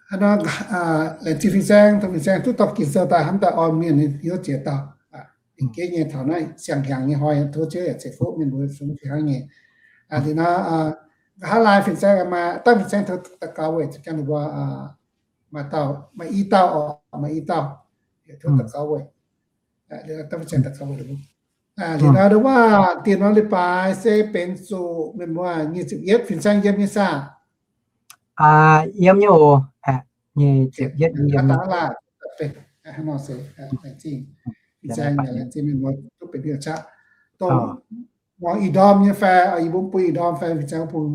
Hnangv nor, laengz zingh fin-saeng, dongh fin-saeng duqv dorh Ging-Sou daaih hnamv daaih orn mienh nyei hnyouv ziex dauh. Lingc jeiv nyei taux naaiv siang-hnyangx nyei hnoi, tov Ziouv yaac ceix fuqv mienh mbuo fih hnangv nyei. Liuz nor, nqa'haav laai fin-saeng maaih dangh fin-saeng tov daux gaux weic zuqc jangx ninh mbuo maaih dauh, maaih i dauh oc, maaih i dauh, tov daux gaux weic. Liuz nor, wuov deix waac diex norm leiz-baaix se benx zuqc mienh muoz nyic ziepc yietv fin-saeng yiem nyei saah? Yiem nyei oc. Nyic ziepc yietv yiem. Fin-saeng laengz zingh mienh muoz duqv benx hnyouv qaqv. Dongh muangx ih ndorm nyei fai, yie mbuo bun ih ndorm fai fin-saeng bun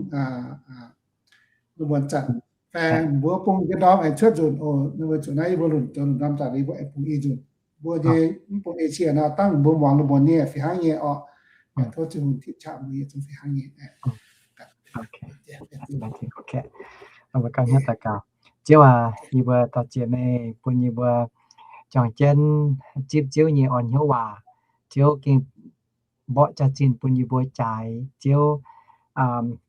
lungh muonz zanc fai mbuo bun yie ndorm aengx cuotv nzunc oc. Weic zuqc naaiv yie mbuo lunc zoux lunc ndorm zanc, yie mbuo aengx bun ih nzunc. Mbuo nyei mv bun ei cie nor, dangh mbuo muangx lungh muonz nyei fih hnangv nyei orqc. Tov Tin-Hungh titv qaqv mbuo nyei zungv fih hnangv nyei. Mbuo ganh hnyouv daux gaux. Ziouv aac, yie mbuo dorh ziex meih bun yie mbuo juangc jienv zipv Ziouv nyei orn hnyouv waac. Ziouv gengh mborqv jaax-zinh bun yie mbuo jaaix. Ziouv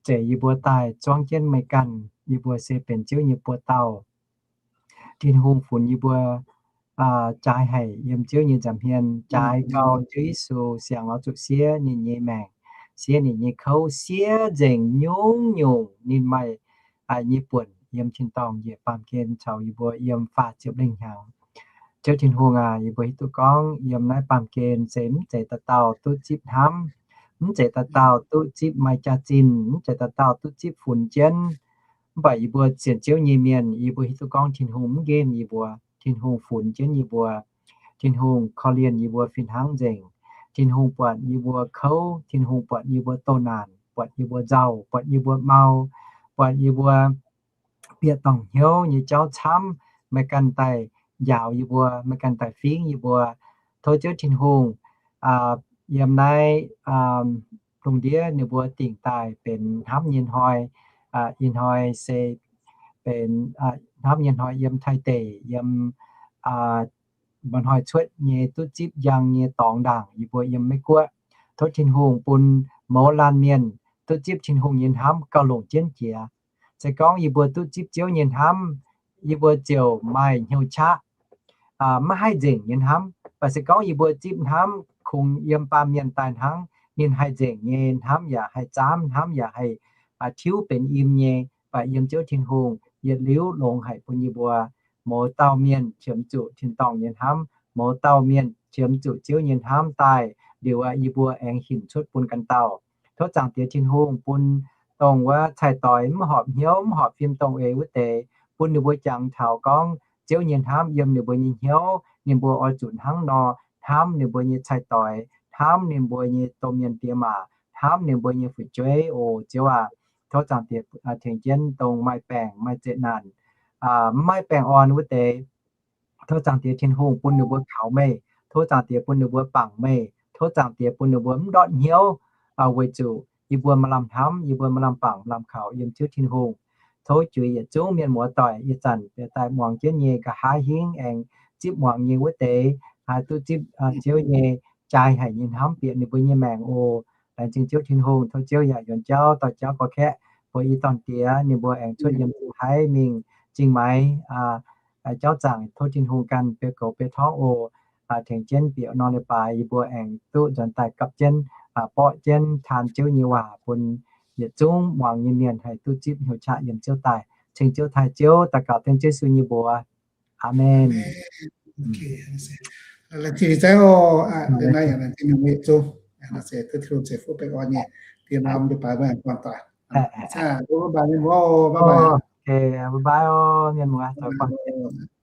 zeix yie mbuo daaih zuangv jienv meih ganh. Yie mbuo se benx Ziouv nyei buoz-dauh. Tin-Hungh funx yie mbuo jaaix haic yiem Ziouv nyei nza'hmien, jaaix gau Ziouv Yesu siang lorz zuqc siev ninh nyei maengc, siev ninh nyei kouv, siev nzengc nyungc-nyungc ninh maaih nyei buonc yiem tin-dorngh njiec baamh gen caux yie mbuo yiem faah ziepc lengh hnyangx. Ziouv Tin-Hungh aac, yie mbuo hiuv duqv gorngv yiem naaiv baamh gen se mv zeiz dauh dauh duqv zipv hnamv, mv zeiz dauh dauh duqv zipv maaih jaax-zinh, mv zeiz dauh dauh duqv zipv funx jienv. Mv baac yie mbuo sienx Ziouv nyei mienh, yie mbuo hiuv duqv gorngv Tin-Hungh mv nqemh yie mbuo. Tin-Hungh funx jienv yie mbuo. Tin-Hungh korv-lienh yie mbuo fih hnangv nzengc. Tin-Hungh buatc yie mbuo kouv. Tin-Hungh buatc yie mbuo doh naanc, buatc yie mbuo nzauh, buatc yie mbuo mau, buatc yie mbuo bieqc dorngc hnyouv nyei jauv camv. Meih ganh daaih njaaux yie mbuo, meih ganh daaih fingv yie mbuo. Tov Ziouv Tin-Hungh yiem naaiv lungh ndiev ninh mbuo dingc daaih benx hnamv nyei hnoi. Ih hnoi se benx hnamv nyei hnoi yiem Taiv deic, yiem mba'hnoi cuotv nyei duqv zipv njang nyei dorngx ndaangc yie mbuo yiem Meiv Guoqv. Tov Tin-Hungh bun mouz laanh mienh duqv zipv Tin-Hungh nyei hnamv gauh longc jienv jiex. Se gorngv yie mbuo duqv zipv Ziouv nyei hnamv, yie mbuo ziouc maaih hnyouv qaqv, maiv haih nzengc nyei hnamv. Mv baac se gorngv yie mbuo zipv hnamv kungx yiem baamh mienh daaih hnangv, ninh haih nzengc nyei hnamv yaac haih zaamv, hnamv yaac haih tiuv benx im nyei. Mv baac yiem Ziouv Tin-Hungh yietc liuz longx haic bun yie mbuo mouz dauh mienh qiemx zuqc tin-dorngh nyei hnamv, mouz dauh mienh qiemx zuqc Ziouv nyei hnamv daaih liuz aqv, yie mbuo aengx hinc cuotv bun ganh dauh. Tov Zaangc Diex Tin-Hungh bun dongh wuov cai-doix mv horpc hnyouv, mv horpc fim dongh eix wuov deix, bun ninh mbuo jangx taux gorngv Ziouv nyei hnamv yiem ninh mbuo nyei hnyouv, ninh mbuo oix zuqc hnangv nor hnamv ninh mbuo nyei cai-doix, hnamv ninh mbuo nyei domh mienh diex maac, hnamv ninh mbuo nyei fu'jueiv. O Ziouv aac, tov Zaangc Diex tengx jienv dongh maaih baengc maaih zeqc naanc, mv maaih baengh orn wuov deix, tov Zaangc Diex Tin-Hungh bun ninh mbuo kaux meih. Tov Zaangc Diex bun ninh mbuo bangc meih. Tov Zaangc Diex bun ninh mbuo mv ndortv hnyouv, weic zuqc yie mbuo maaih lamh hnamv, yie mbuo maaih lamh bangc, maaih lamh kaux yiem Ziouv Tin-Hungh. tov juix yietc zungv mienh muoz doic ih zanc bieqc daaih muangx jienv nyei nqa'haav hingv aengx zipv muangx nyei wuov deix haih duqv zipv Ziouv nyei jai haic nyei hnamv bieqc ninh mbuo nyei maengc oc. Laengz zingh Ziouv Tin-Hungh. Tov Ziouv yaac yuonx jauv dorh jauv gorx-kaeqv mbuo i dorn diex ninh mbuo aengx cuotv yiem haaix mingh zingh maaiz jauv zaangc. Tov Tin-Hungh ganh biouv goux biouv torngv oc. Tengx jienv bieqc norm leiz-baaix yie mbuo aengx duqv nzuonx daaih gapv jienv borqv jienv taan Ziouv nyei waac bun yietc zungv muangx nyei mienh haih duqv zipv hnyouv qaqv yiem Ziouv daaih. Ceng Ziouv taaih Ziouv, daux gaux dengv Ziouv Yesu nyei mbuox. Aamen. Laengz zingh Ziouv, naaiv yaac laengz zingh mienh muoz yietc zungv. Naaiv se duqv Tin-Hungh ceix fuqv baengh orn nyei. Diex norm leiz-baaix mbuo aengx buangh doic. Bye bye mienh muoz, bye bye. Bye bye oc mienh muoz, doix buangh.